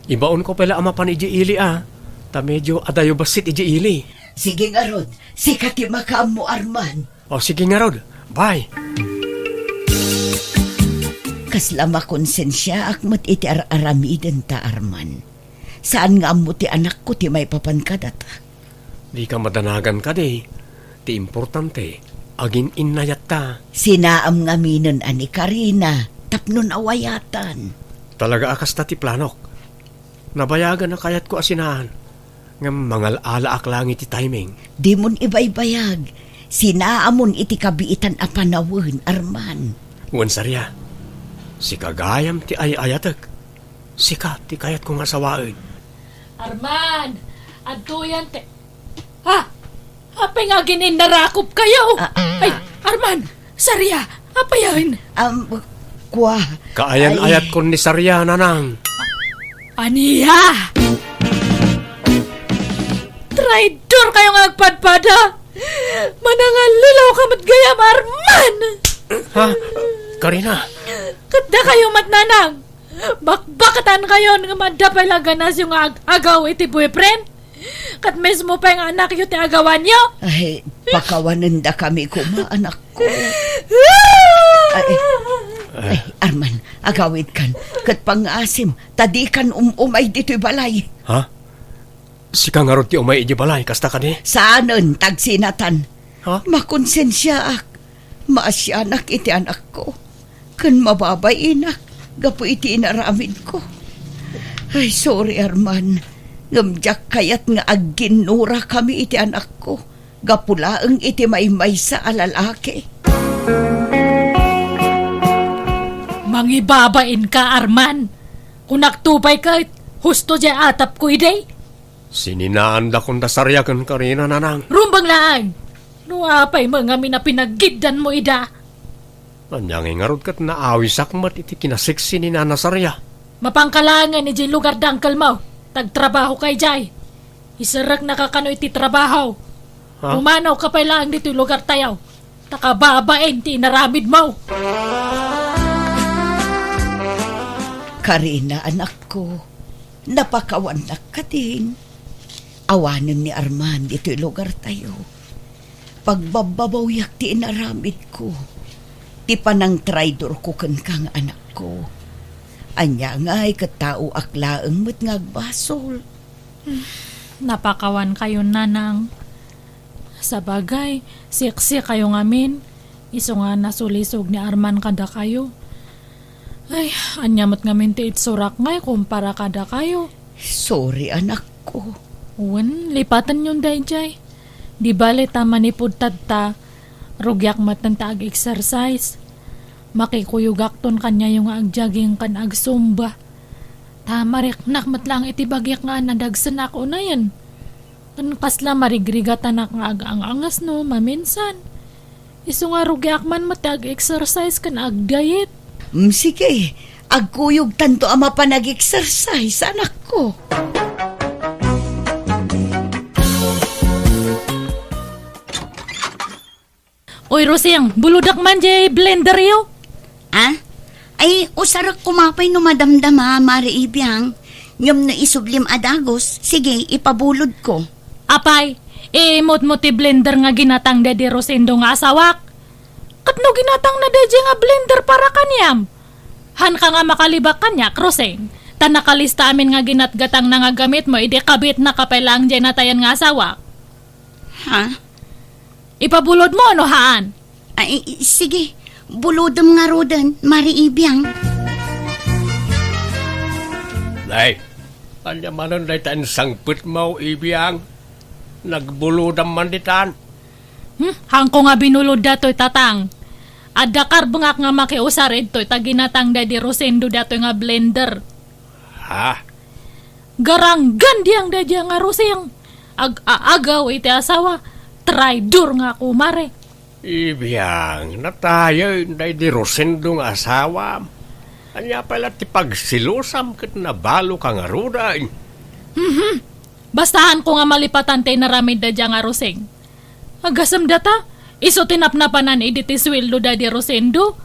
Ibaonko pay la a mapan idiay ili, a. Ta medio adayo bassit idiay ili. Sige ngarud, sika ti makaammo, Arman. O, sige ngarud. Bye. Kasla makonsensiaak met iti ar-aramidenta, Arman. Saan nga ammo ti anakko ti maipapan kadata. Dika madanagan kadi. Ti importante, agin-innayatta. Sinaam ngaminen a ni Karina tapno nawayatan. Talaga a kasta ti planok. Nabayagan a kayatko a sinaan, ngem mangal-alaak laeng iti timing. Dimon ibaybayag, sinaamon iti kabiitan a panawen, Arman. Wen Saria, sika gayam ti ay-ayatek. Sika ti kayatko nga asawaen. Arman, adtoyan ti, ha? Apay nga agin-innarakop kayo? Ah, ah. Ay, Arman, Saria, apayen? Um, kua. Kaayan-ayatkon ni Saria, Nanang. Ania? Traidor kayo nga agpadpada! Manangallilaw ka met gayam, Arman! Ha? Karina? Ket dakayo met, Nanang! Bakbakatan kayon nga madda pay la ganasyo nga ag-agaw iti boyfriend? Ket mismo pay nga anakyo ti agawanyo? Ay, pakawanendakami koma, anakko. Ay, ay, Arman, agawidkan. Ket pangngaasim, ta dikan um-umay ditoy balay. Ha? Sika ngarud ti umay idiay balay, kasta kadi? Saanen, tagsinatan. Ha? Makonsensiaak. Maasianak iti anakko. Ken mababainak gapu iti inaramidko. Ay, sorry, Arman. Ngem diak kayat nga agginnurakami iti anakko. Gapu laeng iti maymaysa a lalaki. Mangibabainka, Arman. Kunakto pay ket, husto diay atapko idi. Sininaandakon da Saria ken Karina, Nanang. Rumbeng laeng! No apay met ngamin a pinaggiddanmo ida? Ania ngay ngarud ket naawisak met iti kinaseksi ni Nana Saria? Mapanka laengen idiay lugar da angkelmo, ta agtrabahoka idiay. Iserreknaka kano iti trabaho. Ha? Pumanawka pay laeng ditoy lugartayo. Ta kababain ti inaramidmo. Karina, anakko, napakawannak kadin. Awanen ni Arman ditoy lugartayo. Pagbabbabawiak ti inaramidko, ti panangtraidorko kenka nga anakko. Ania ngay ket taoak laeng met nga agbasol. Napakawankayon, Nanang. Sabagay, seksi kayo ngamin. Isu nga nasulisog ni Arman kadakayo. Ay, ania met ngamin ti itsurak ngay kumpara kadakayo? Sorry, anakko. Wen, lipatenyon daydiay. Di bale ta manipud tatta, rugiak metten ta ag-exercise. Makikuyogakton kaniayo nga ag-jogging ken ag-zumba. Ta mariknak met laeng iti bagik nga nadagsenak unayen. Ken kasla marigrigatanak nga ag-ang-angasno maminsan. Isu nga rugiak man met ti ag-exercise ken ag-diet. Mm, sige, agkuyogtanto a mapan ag-exercise, anakko. Oy, Rosing, bulodak man diay blenderyo. Ah? Ay, usarek koma pay no madamdama, Mare Ibiang. Ngem no isublim a dagus, sige, ipabulodko. Apay, iimutmo ti blender nga ginatang daydi Rosendo nga asawak? Ket no ginatangna daydi nga blender para kaniam? Hanka nga makalibak kaniak, Rosing, ta nakalista amin nga ginatgatangna nga gamitmo idi kabitnaka pay laeng diay natayan nga asawak. Ha? Ipabulodmo no haan? Ay, sige. Bulodem ngaruden, Mare Ibiang. Nay, ania manen dayta insangpetmo, Ibiang? Nagbulodam man ditan. Hmm, hanko nga binulod datoy, Tatang. Adda karbengak nga makiusar idtoy ta ginatang daydi Rosendo datoy nga blender. Ha? Garanggan diang daydiay nga Rosing. Ag-aagaw iti asawa. Traidor nga kumare. Ibiang, natayen daydi Rosendo nga asawam. Ania pay la ti pagsilosam ket nabaloka ngaruden? Mhm. Basta hanko nga malipatan ti inaramid daydiay nga Rosing. Agasem data, isu ti napnapanan idi ti sueldo daydi Rosendo.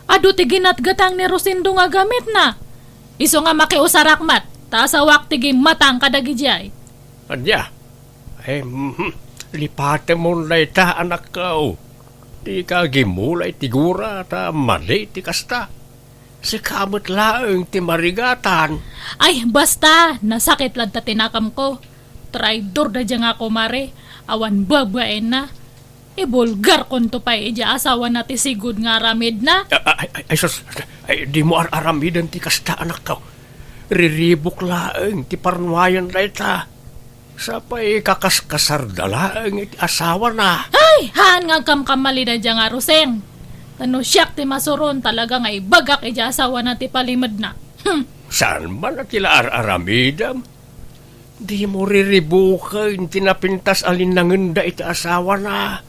Adu ti ginatgatang ni Rosendo nga gamitna. Isu nga makiusarak met, ta asawak ti gimmatang kadagidiay. Ania? Ay, mhm. Lipatemon dayta, anakko. Dika agimula iti gura, ta madi ti kasta. Sika met laeng ti marigatan. Ay, basta, nasakit latta ti nakamko. Traidor daydiay nga kumare, awan babaenna. Ibulgarkonto pay idiay asawana ti sigud nga aramidna. A-, a-, ay, ay, sus, ay, dimo ar-aramiden ti kasta, anakko. Riribuk laeng ti parnuayen dayta. Sapay kakaskasarda laeng iti asawana. Ay, haan nga agkamkamali daydiay nga Roseng. Ta no siak ti masuron, talaga nga ibagak idiay asawana ti palimedna. Hmm. Saan man a ti la ar-aramidem? Dimo riribuken ti napintas a linnangenda iti asawana.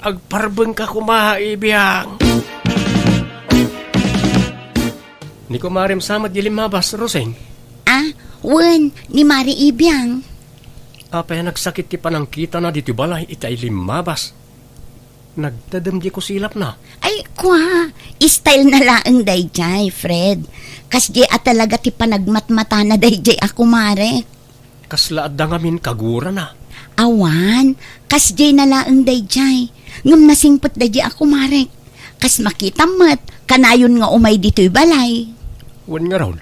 Agparbengka koma, Ibiang. Ni kumarem sa met di limmabas, Roseng? Ah, wen, ni Mari Ibiang. Apay a nagsakit ti panangkitana ditoy balay itay limmabas? Nagtedem di kusilapna. Ay, kua, style na laeng daydiay, Fred. Kasdiay a talaga ti panagmatmatana daydiay a kumarek. Kasla adda ngamin kagurana? Awan, kasdiay na laeng daydiay. Ngem nasingpet daydiay a kumarek. Kas makitam met, kanayon nga umay ditoy balay. Wen ngarud,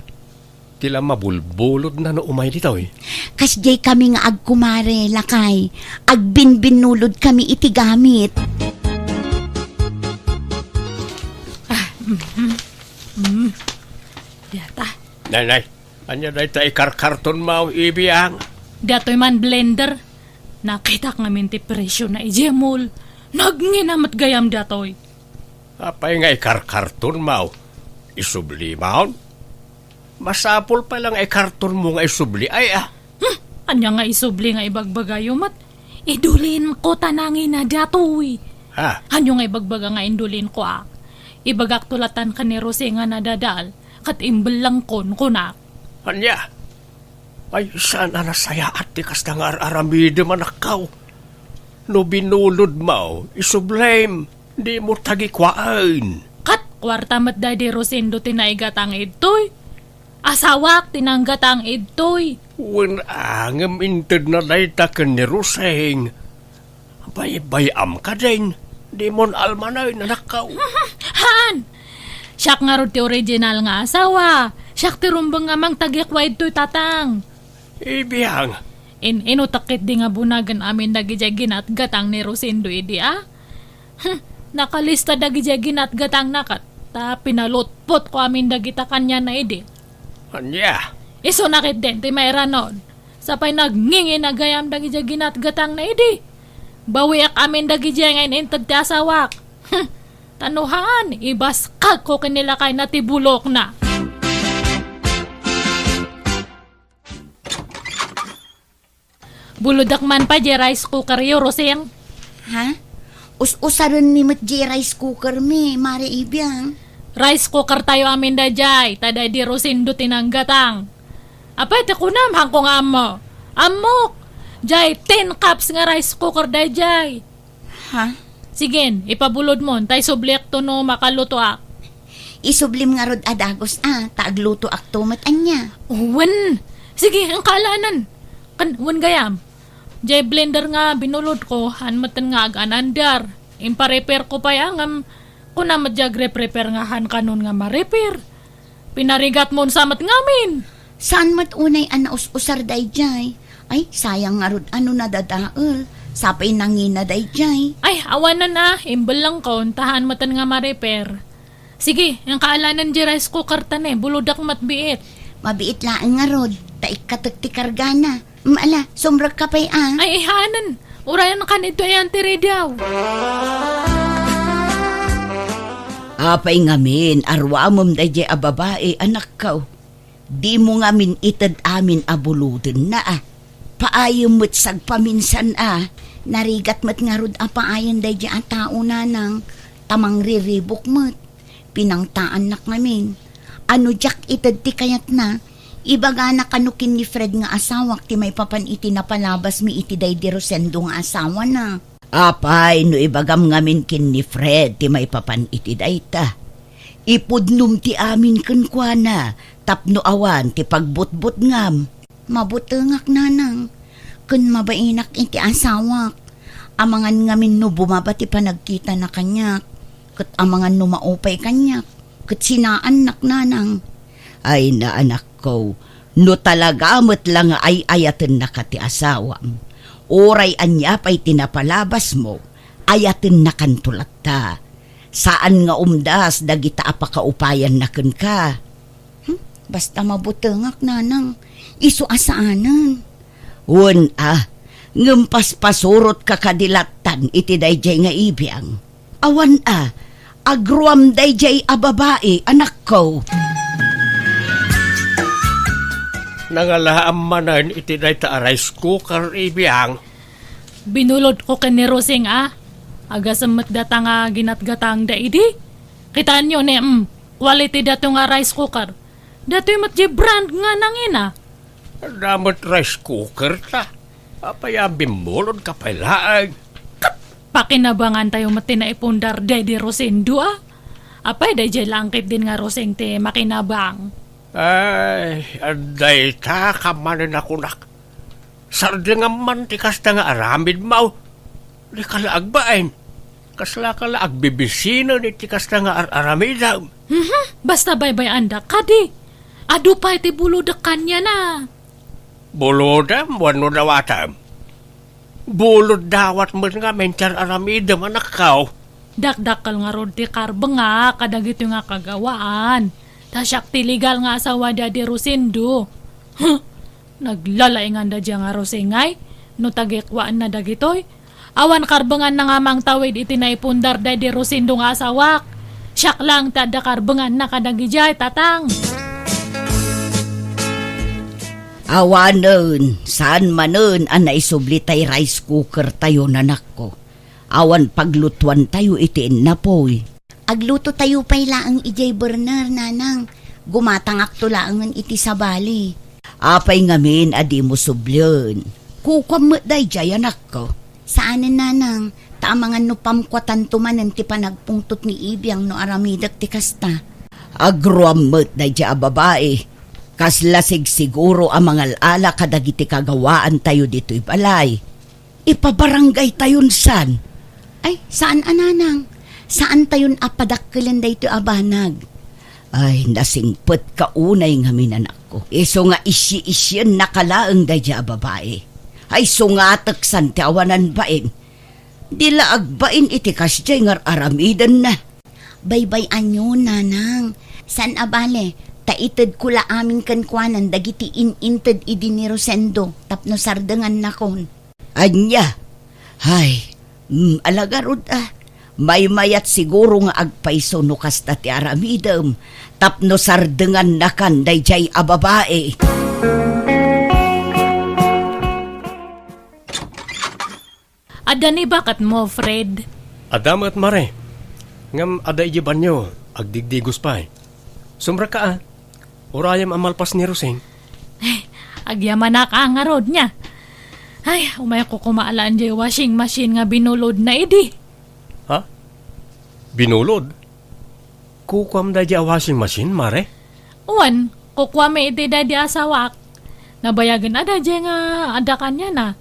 ti la mabulbulodna no umay ditoy. Kasdiay kami nga agkumare, lakay. Agbinbinnulod kami iti gamit. Ah, mhm. Mm. Data. Nay, nay, ania dayta ikarkartonmo, Ibiang? Datoy man blender. Nakitak ngamin ti presyo na idiay mall. Nagngina met gayam datoy. Apay nga ikarkartonmo? Isublimon? Masapul pay la nga ikartonmo nga isubli, ay, ah. Hmm, ania nga isubli nga ibagbagayo met? Idulinko ta nangina datoy. Ha? Ania nga ibagbaga nga indulinko, ah? Ibagakto latan ken ni Rose nga nadadael, ket imbellengkon, kunak. Ania? Ay, saan a nasayaat ti kasta nga ar-aramidem, anakko. No binulodmo, isublim, dimo tagikuaen. Ket kuarta met daydi Rosendo ti naigatang idtoy. Asawak ti nanggatang idtoy. Wen a, ngem intedna dayta ken ni Roseng. Baybay-am kadin, dimon almanen, anakko. Han! Siak ngarud ti original nga asawa. Siak ti rumbeng nga mangtagikua idtoy, tatang. Ibiang. In-inutek ketdi nga bunagen amin dagidiay ginatgatang ni Rosendo idi, a? Hmm, nakalista dagidiay ginatgatangna ket ta pinalutpotko amin dagita kaniana idi. Ania? Isuna ketdin ti mairanod. Sapay nagngingina gayam dagidiay ginatgatangna idi. Bawiak amin dagidiay nga in-inted ti asawak. Hmm, ta no haan, ibaskagko ken ni lakayna ti bulokna. Bulodak man pay diay rice cooker yo, Roseng. Ha? Us-usaren mi met diay rice cooker mi, Mare Ibiang. Rice cooker tayo amin daydiay, ta daydi Rosendo ti nanggatang. Apay ti kunam, haanko nga ammo. Ammok! Diay tin cups nga rice cooker daydiay. Ha? Sige, ipabulodmon, ta isubliakto no makalutoak. Isublim ngarud a dagus a, ta aglutoakto met ania. Wen. Sige, inka alanan. Kan, wen gayam. Diay blender nga binulodko, haan metten nga aganandar. Imparepairko pay a ngem, kuna met diay agrepair nga haan kanon nga marepair. Pinarigatmon sa met ngamin. Saan met unay a naus-usar daydiay? Ay, sayang ngarud a no nadadael. Sapay nangina daydiay. Ay, awanen a, imbellengkon, ta haan metten nga marepair. Sige, inka alanan diay rice cooker ta ne, bulodak met biit. Mabiit laeng ngarud, ta ikkatek ti kargana. Mm, ala, sumrekka pay a. Ay, ay, haanen. Urayan kan ito ayan ti radio. Apay ngamin, aruamem daydiay a babai, anakko. Dimo ngamin ited amin a bulodenna a. Paayem met sagpaminsan a. Narigat met ngarud a paayen daydiay a tao, nanang. Ta mangriribuk met. Pinangtaannak ngamin. Ano diak ited ti kayatna? Ibagana kano ken ni Fred nga asawak ti maipapan iti napalabasmi iti daydi Rosendo nga asawana. Apay no ibagam ngamin ken ni Fred ti maipapan iti dayta? Ipudnom ti amin kenkuana tapno awan ti pagbutbutngam. Mabutengak, nanang, ken mabainak iti asawak. Amangan ngamin no bumaba ti panagkitana kaniak, ket amangan no maupay kaniak, ket sinaannak, nanang. Ay, naanakko, no talaga met la nga ay-ayatennaka ti asawam, uray ania pay ti napalabasmo, ayatennakanto latta. Saan nga umdas dagita a pakaupayanna kenka. Hmm? Basta mabutengak, nanang. Isu a saanen. Wen a, ngem paspasurotka kadi lattan iti daydiay nga ibiang. Awan a, agruam daydiay a babai, anakko. Nangalaam manen iti dayta a rice cooker, ibiang. Binulodko ken ni Rosing a. Agasem met data nga ginatgatangda idi. Kitaenyo ne, mm, quality dato nga rice cooker. Datoy met di brand nga nangina. Adda met rice cooker ta. Apay a bimmulodka pay laeng? Ket pakinabangantayo met ti naipundar daydi Rosendo a. Apay daydiay laeng ketdin nga Rosing ti makinabang? Ay, adda ita ka manen a kunak. Sardengam man ti kasta nga aramidmo. Dika la agbain. Kaslaka la agbibisinen iti kasta nga ar-aramidem. Mhm, basta baybay-andak kadi. Adu pay ti bulodek kaniana. Bulodem wenno dawatem? Bulod dawat met ngamin ti ar-aramidem, anakko. Dakdakkel ngarud ti karbengak kadagitoy nga kagawaan. Ta siak ti legal nga asawa daydi Rosendo. Huh! Naglalainganda dia nga Rosing ay, no tagikuaenna dagitoy. Awan karbenganna nga mangtawid iti naipundar daydi Rosendo nga asawak. Siak laeng ti adda karbenganna kadagidiay, tatang. Awanen, saan manen a naisubli tay rice cooker tayo, nanakko. Awan paglutuantayo iti innapoy. Aglutotayo pay laeng idiay burner, nanang. Gumatangakto laengen iti sabali. Apay ngamin a dimo sublien? Kukuam met daydiay, anakko. Saanen, nanang, ta amangan no pamkuatanto manen ti panagpungtot ni Ibiang no aramidek ti kasta. Agruam met daydiay a babai. Kasla sigsiguro a mangal-ala kadagiti kagawaantayo ditoy balay. Ipabarangaytayon san? Ay, saan a, nanang. Saantayon a padakkelen daytoy a banag. Ay, nasingpetka unay ngamin, anakko. Isu nga isyi-isyennaka laeng daydiay a babai. Ay, sungatek san ti awanan bain. Di la agbain iti kasdiay nga ar-aramidenna. Baybay-anyo, nanang. Saan a bale, ta itedko la amin kenkuanan dagiti in-inted idi ni Rosendo tapno sardengannakon. Ania? Ay, mm, ala ngarud a. Maymayat siguro nga agpayso no kasta ti aramidem tapno sardengannakan daydiay a babai. Adda ni baketmo, Fred? Adda met, Mare. Ngem adda idiay banio, agdigdigos pay. Sumrekka a. Urayem a malpas ni Rosing. Ay, agyamanak a ngarud nia. Ay, umayko koma alaen diay washing machine nga binulodna idi. Ha? Binulod? Kukuam daydiay a washing machine, Mare? Wen, kukuami iti daydi asawak. Nabayagen a daydiay nga adda kaniana.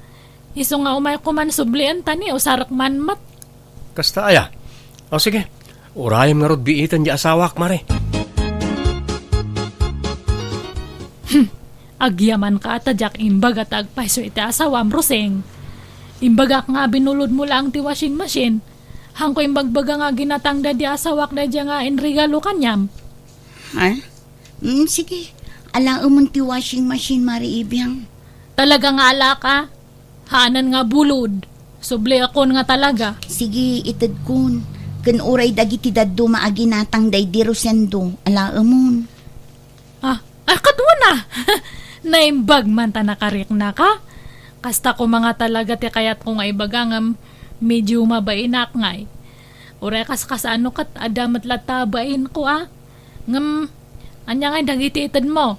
Isu nga umayko man sublien ta ni usarek man met. Kasta aya? O sige, urayem ngarud biiten di asawak, Mare. Hmm, agyamanka a ta diak imbaga ta agpayso iti asawam, Rosing. Imbagak nga binulodmo laeng ti washing machine. Haanko imbagbaga nga ginatang daydi asawak daydiay nga inregalo kaniam. Ha? Mm, sige. Alaemon ti washing machine, Mare Ibiang. Talaga nga alaka? Haanen nga bulod. Subliakon nga talaga. Sige, itedkon. Ken uray dagiti dadduma a ginatang daydi Rosendo, alaemon. Ah, ah, ket wen a! Naimbag man ta nakariknaka. Kasta koma nga talaga ti kayatko nga ibaga ngem medio mabainak ngay. Uray kaskasano ket adda met latta bainko a. Ngem, ania ngay dagiti itedmo?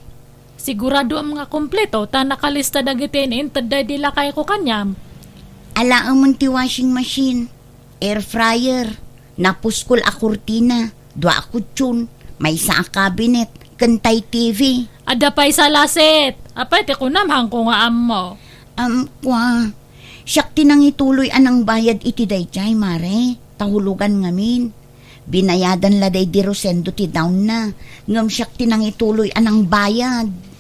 Siguradoem nga kompleto ta nakalista dagiti in-inted daydi lakayko kaniam. Alaemon ti washing machine, air fryer, napuskol a kurtina, dua a kutson, maysa a cabinet, ken tay T V. Adda pay salaset. Apay ti kunam, haanko nga ammo. Am, kua. Siak ti nangituloy a nangbayad iti daydiay, Mare. Ta hulogan ngamin. Binayadan la daydi Rosendo ti down-na, ngem siak ti nangituloy a nangbayad.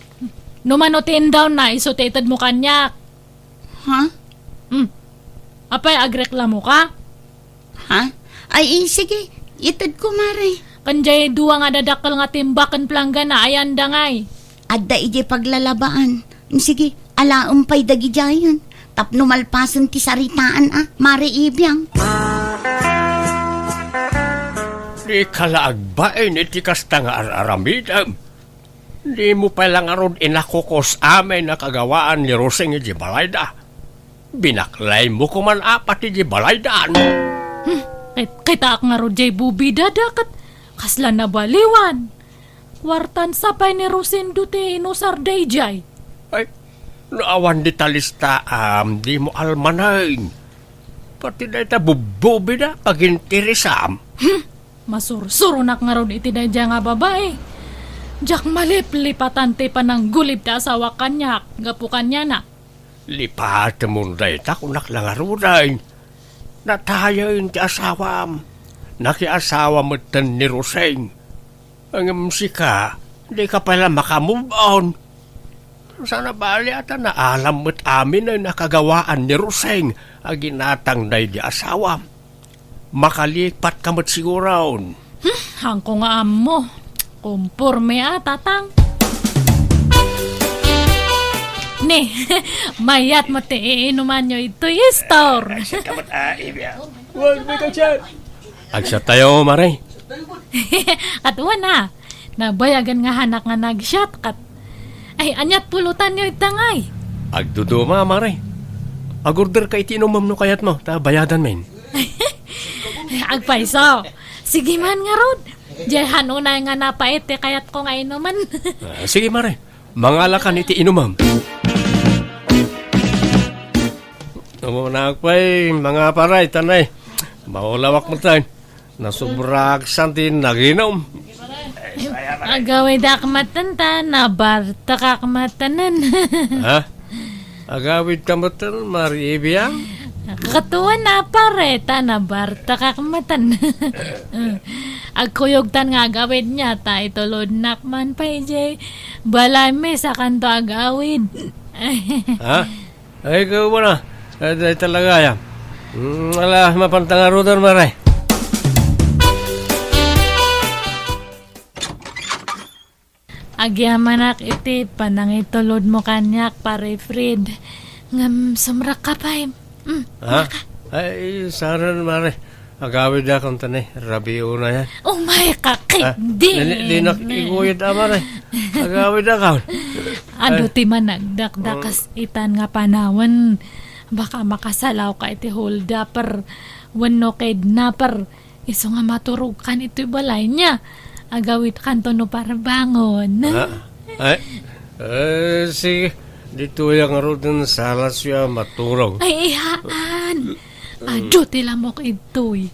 No mano ti in-down-na, isu ti itedmo kaniak. Ha? Hmm. Apay, agreklamoka? Ha? Ay, eh, sige. Itedko, Mare. Ken jay dua nga dadakkel nga timbak ken planggana, ayan da ngay? Adda idiay paglalabaan. Sige, alaem pay dagidiayen. Tapno malpasen ti saritaan, a, Mare Ibiang. Dika la agbain iti kasta nga ar-aramidem. Dimo pay la ngarud inakukos amin a kagawaan ni Rosing iti balayda. Binaklaymo koman apat iti balaydan. Hmm, kit-, kitaak ngarud jay bubida da ket kasla nabaliwan. Kuartan sa pay ni Rosendo ti inusar dayjay. Ay, no awan dita listaam, dimo almanen. Pati dayta bubbubida, pagintirisam. Hmm, masursuronak ngarud iti dayjay nga babai. Diak maliplipatan ti pananggulib ti asawak kaniak, gapu kaniana. Lipatemon dayta, kunak la ngaruden. Natayen ti asawam. Nakiasawa metten ni Rosing. Ngem sika, dika pay la maka-move on. Saan a bali a ta naalam met amin a nakagawaan ni Rosing a ginatang daydi asawam. Makalipatka met siguron. Hmm, haanko nga ammo. Komporme a, Tatang. Ni, mayat met ti iinumanyo itoy store. Ay, siya ka met, ah, Ibiang. Wag, may kachat. Agsiattayo, Mare. Ket wen a, nabayagen nga hanak nga nagsiat, ket, ay, aniat pulutanyo ita ngay? Agduduma, Mare. Agorderka iti inumem no kayatmo, ta bayadanmin. Agpayso. Sige man ngarud. Diay han unay nga napait ti kayatko nga inumen. Ah, sige, Mare. Mangalakan iti inumem. Umunakpay, mga paray, tanay. Maulawak metten. Nasubrak san ti naginum. Agawidak metten ta, nabartekak metten. Ha? Agawidka metten, Mare Ibiang? Ket wen a, pare, ta nabartekak metten. Agkuyogtan nga agawidna, ta itulodnak man pay jay balaymi sakanto agawid. Ha? Ay, ikaw ba na? Ay, dahil talaga, ya. Mm, ala, mapanta nga ruder, Mare. Agyamanak iti panangitulodmo kaniak, Pare Fred. Ngem sumrekka pay. Mm, Ha? Ay, saan, Mare. Agawidakon ta ni, rabii unay. Umay ka, ah, di, dinak iguyod, a, Mare. Agawidakon. Adu ti managdakdakas itan nga panawen. Baka makasalawka iti holdupper wenno kidnapper. Isu nga maturogkan itoy balayna. Agawidkanto no parbangon. Ah, ay, eh, sige. Ditoyak ngaruden, salasyo a maturog. Ay, ihaan. Adu ti lamok idtoy.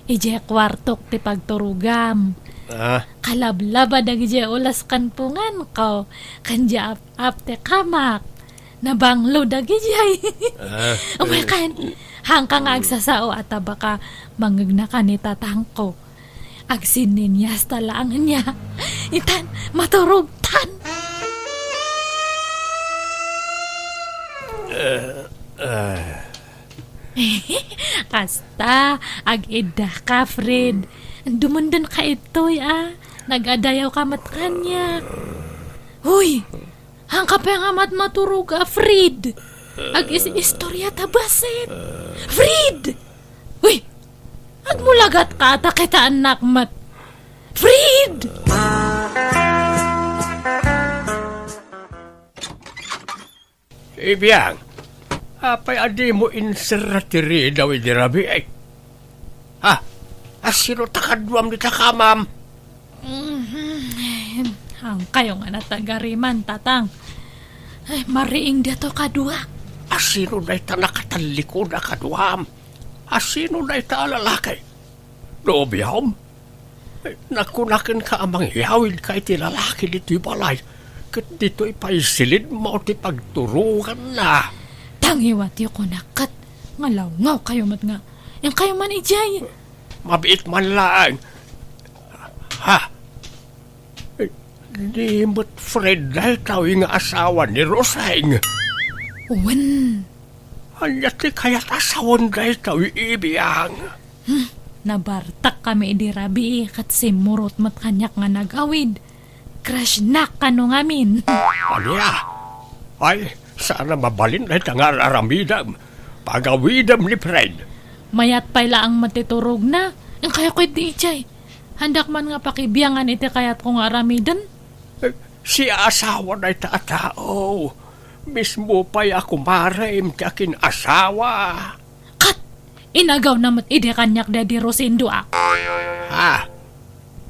Idiay kuartok ti pagturogam. Ah. Kalablaba dagidiay ulas ken punganko, ken diay ap-, ap ti kamak. Nabanglo dagidiay. Ah. Umay kan, hangka nga agsasao a ta baka mangngegna kan ni tatangko. Agsinninyas ta laeng nia. Itan, maturogtan. Eh, eh. Kasta, ag-iddaka, Fred. Dumendenka itoy, a. Nag-adayawka met kaniak. Hoy! Hangka pay nga mat-, maturog a, Fred. Ag-is-istorya ta basit. Fred! Uy! Agmulagat ka ata kita, anak, mat-, Fred! Ibiang, apay a dimo inserra ti ridaw idi rabii? Ha? Asino ta kaduam dita kamam? Mhm. Hangkayo nga natagariman, tatang. Ay, mariing dato kadua. Asino dayta nakatallikod a kaduam? Asino dayta a lalaki? Nobiom? Nakunakenka a mangyawidka iti lalaki ditoy balay, ket ditoy pay silidmo ti pagturoganna. Tangiwatyo kunak ket nga lawngawkayo met nga, inkayo man idiay. Mabiit man laeng. Ha? Ni met Fred daytoy nga asawa ni Roseng? Wen. Ania ti kayat a sawen daytoy, Ibiang? Hmm, Nabartakkami idi rabii ket simmurot met kaniak nga nagawid. Crush-nak kano ngamin. Ania? Ay, saan a mabalin dayta nga ar-aramidem. Pagawidem ni Fred. Mayat pay laeng met ti turogna. Inkayok idi idiay. Handak man nga pakibiangan iti kayatko nga aramiden. Eh, siasawa dayta a tao. Mismo pay a kumarem ti akin-asawa. Kat, inagawna met idi kaniak daydi Rosendo a. Ha?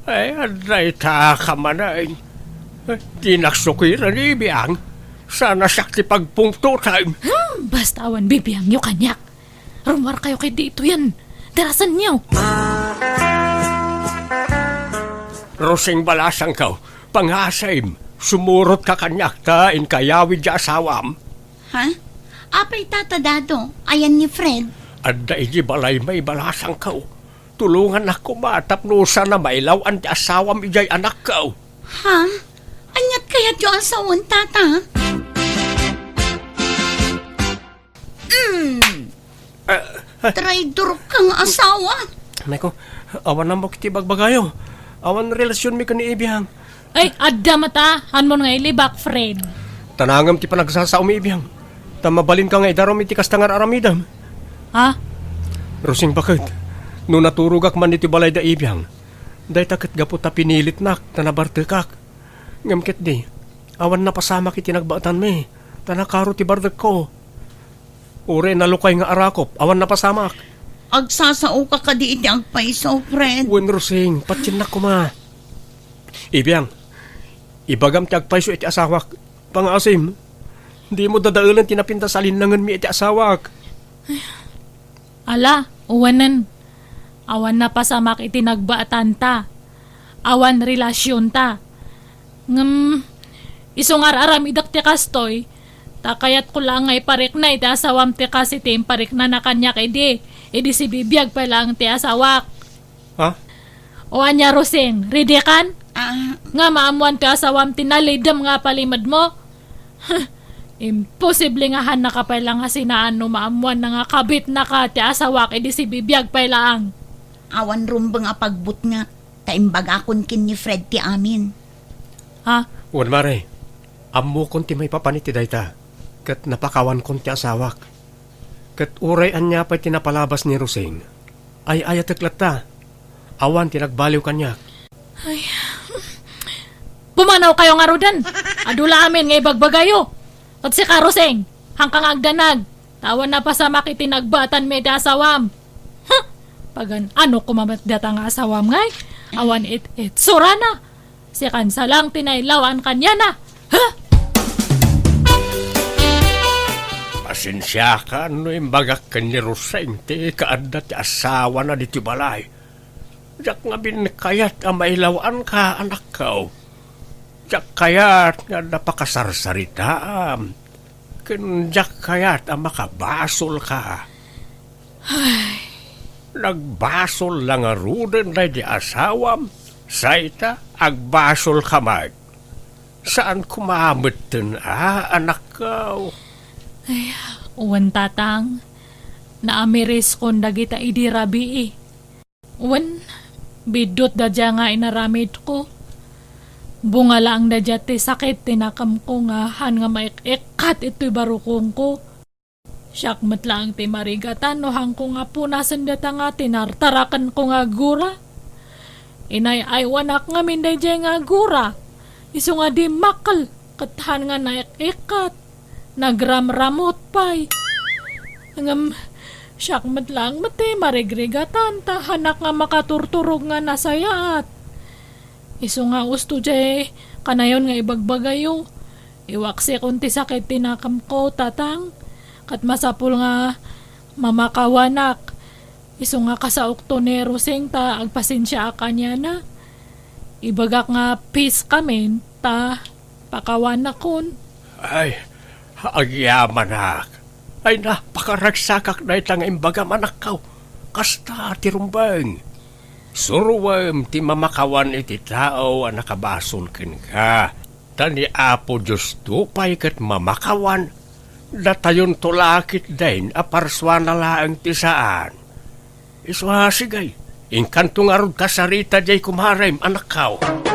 Ay, adda ita ka manen. Eh, dinak sukiren, ibiang. Sana siak ti pagpungtotem. Hmm, basta awan bibiangyo kaniak. Rummuarkayo ketdi ituyen. Darasenyo. Rosing, balasangko, pangasim, sumurotka kaniak ta inkayawid ti asawam. Ha? Apay, Tata Dado, ayan ni Fred? Adda idiay balay, balasangko. Tulongannak koma tapno saan a mailaw-an ti asawam idiay, anakko. Ha? Aniat kayatyo a sawen, Tata? Mm. Ah, ah. Traidor kang asawa. Naku, awan ammok iti bagbagayo. Awan relasionmi ken ni Ibiang. Ay, adda met a, hanmon nga ilibak, Fred. Tanangem ti panagsasaomi, Ibiang. Ta mabalinka nga idarum iti kasta nga ar-aramidem. Ha? Rosing, baket, no naturogak man iti balay da Ibiang, dayta ket gapu ta pinilitnak ta nabartekak. Ngem ketdi, awan napasamak iti nagbaetanmi, ta nakaro ti bardekko. Uray nalukay nga arakop, awan napasamak. Agsasaoka kadi iti agpayso, Fred? Wen, Rosing, patiennak koma. Ibiang, ibagam ti agpayso iti asawak. Pangasim, dimo dadaelen ti napintas a linnangenmi iti asawak. Ala, uwanen. Awan napasamak iti nagbaetanta. Awan relasionta. Ngem, isu nga ar-aramidek ti kastoy, ta kayatko laeng nga iparikna iti asawam ti kas iti impariknana kaniak idi, idi sibibiag pay laeng ti asawak. Ha? O ania, Rosing, ready kan? Ah. Nga maammoan ti asawam ti nalidem nga palimedmo? Imposible nga hannaka pay la nga sinaan no maammoanna nga kabitnaka ti asawak idi sibibiag pay laeng. Awan rumbeng a pagbutngak, ta imbagakon ken ni Fred ti amin. Ha? Wen, Mare, ammokon ti maipapan iti dayta, ket napakawankon ti asawak. Ket uray ania pay ti napalabas ni Rosing, ay-ayatek latta. Awan ti nagbaliw kaniak. Ay. Pumanawkayo ngaruden. Adu la amin nga ibagbagayo. Ket sika, Rosing, hanka nga agdanag. Ta awan napasamak iti nagbaetanmi iti asawam. Huh! Pagan-ano koma met dayta nga asawam ngay? Awan it-itsurana. Sikan sa lang ti nailaw-an kaniana. Huh! Pasensiakan no imbagak ken ni Rosing ti kaadda ti asawana ditoy balay. Diak ngamin kayat a mailaw-anka, anakko. Diak kayat nga adda pakasarsaritaam. Ken diak kayat a makabasolka. Ay. Nagbasol la ngaruden daydi asawam, say ta agbasolka met. Saan koma metten a, anakko? Ay, wen, Tatang. Naamiriskon dagita idi rabii. Wen, biddut da dia nga inaramidko. Bunga laeng da dia ti sakit ti nakemko nga han nga maik-ikkat itoy barukongko. Siak met laeng ti marigatan no hanko nga punasen dayta nga tinartarakenko nga gura. Inay-aywanak ngamin daydiay nga gura. Isu nga dimmakkel ket han nga naik-ikkat. Nagramramut pay. Ngem, siak met laeng met ti marigrigatan, ta hanak nga makaturturog nga nasayaat. Isu nga usto jay kanayon nga ibagbagayo. Iwaksikon ti sakit ti nakemko, Tatang. Ket masapul nga mamakawanak. Isu nga kasaokto ni Rosing ta agpasensiaak kaniana. Ibagak nga peace kamin ta pakawanakon. Ay, agyamanak. Ay, napakaragsakak dayta nga imbagam, anakko. Kasta ti rumbeng. Suroem ti mamakawan iti tao a nakabasol kenka. Ta ni Apo Diosto pay ket mamakawan. Datayonto la ketdin a parsuana laeng ti saan. Isu a, sige, Inkanto ngarud kasarita diay kumarem, anakkaw.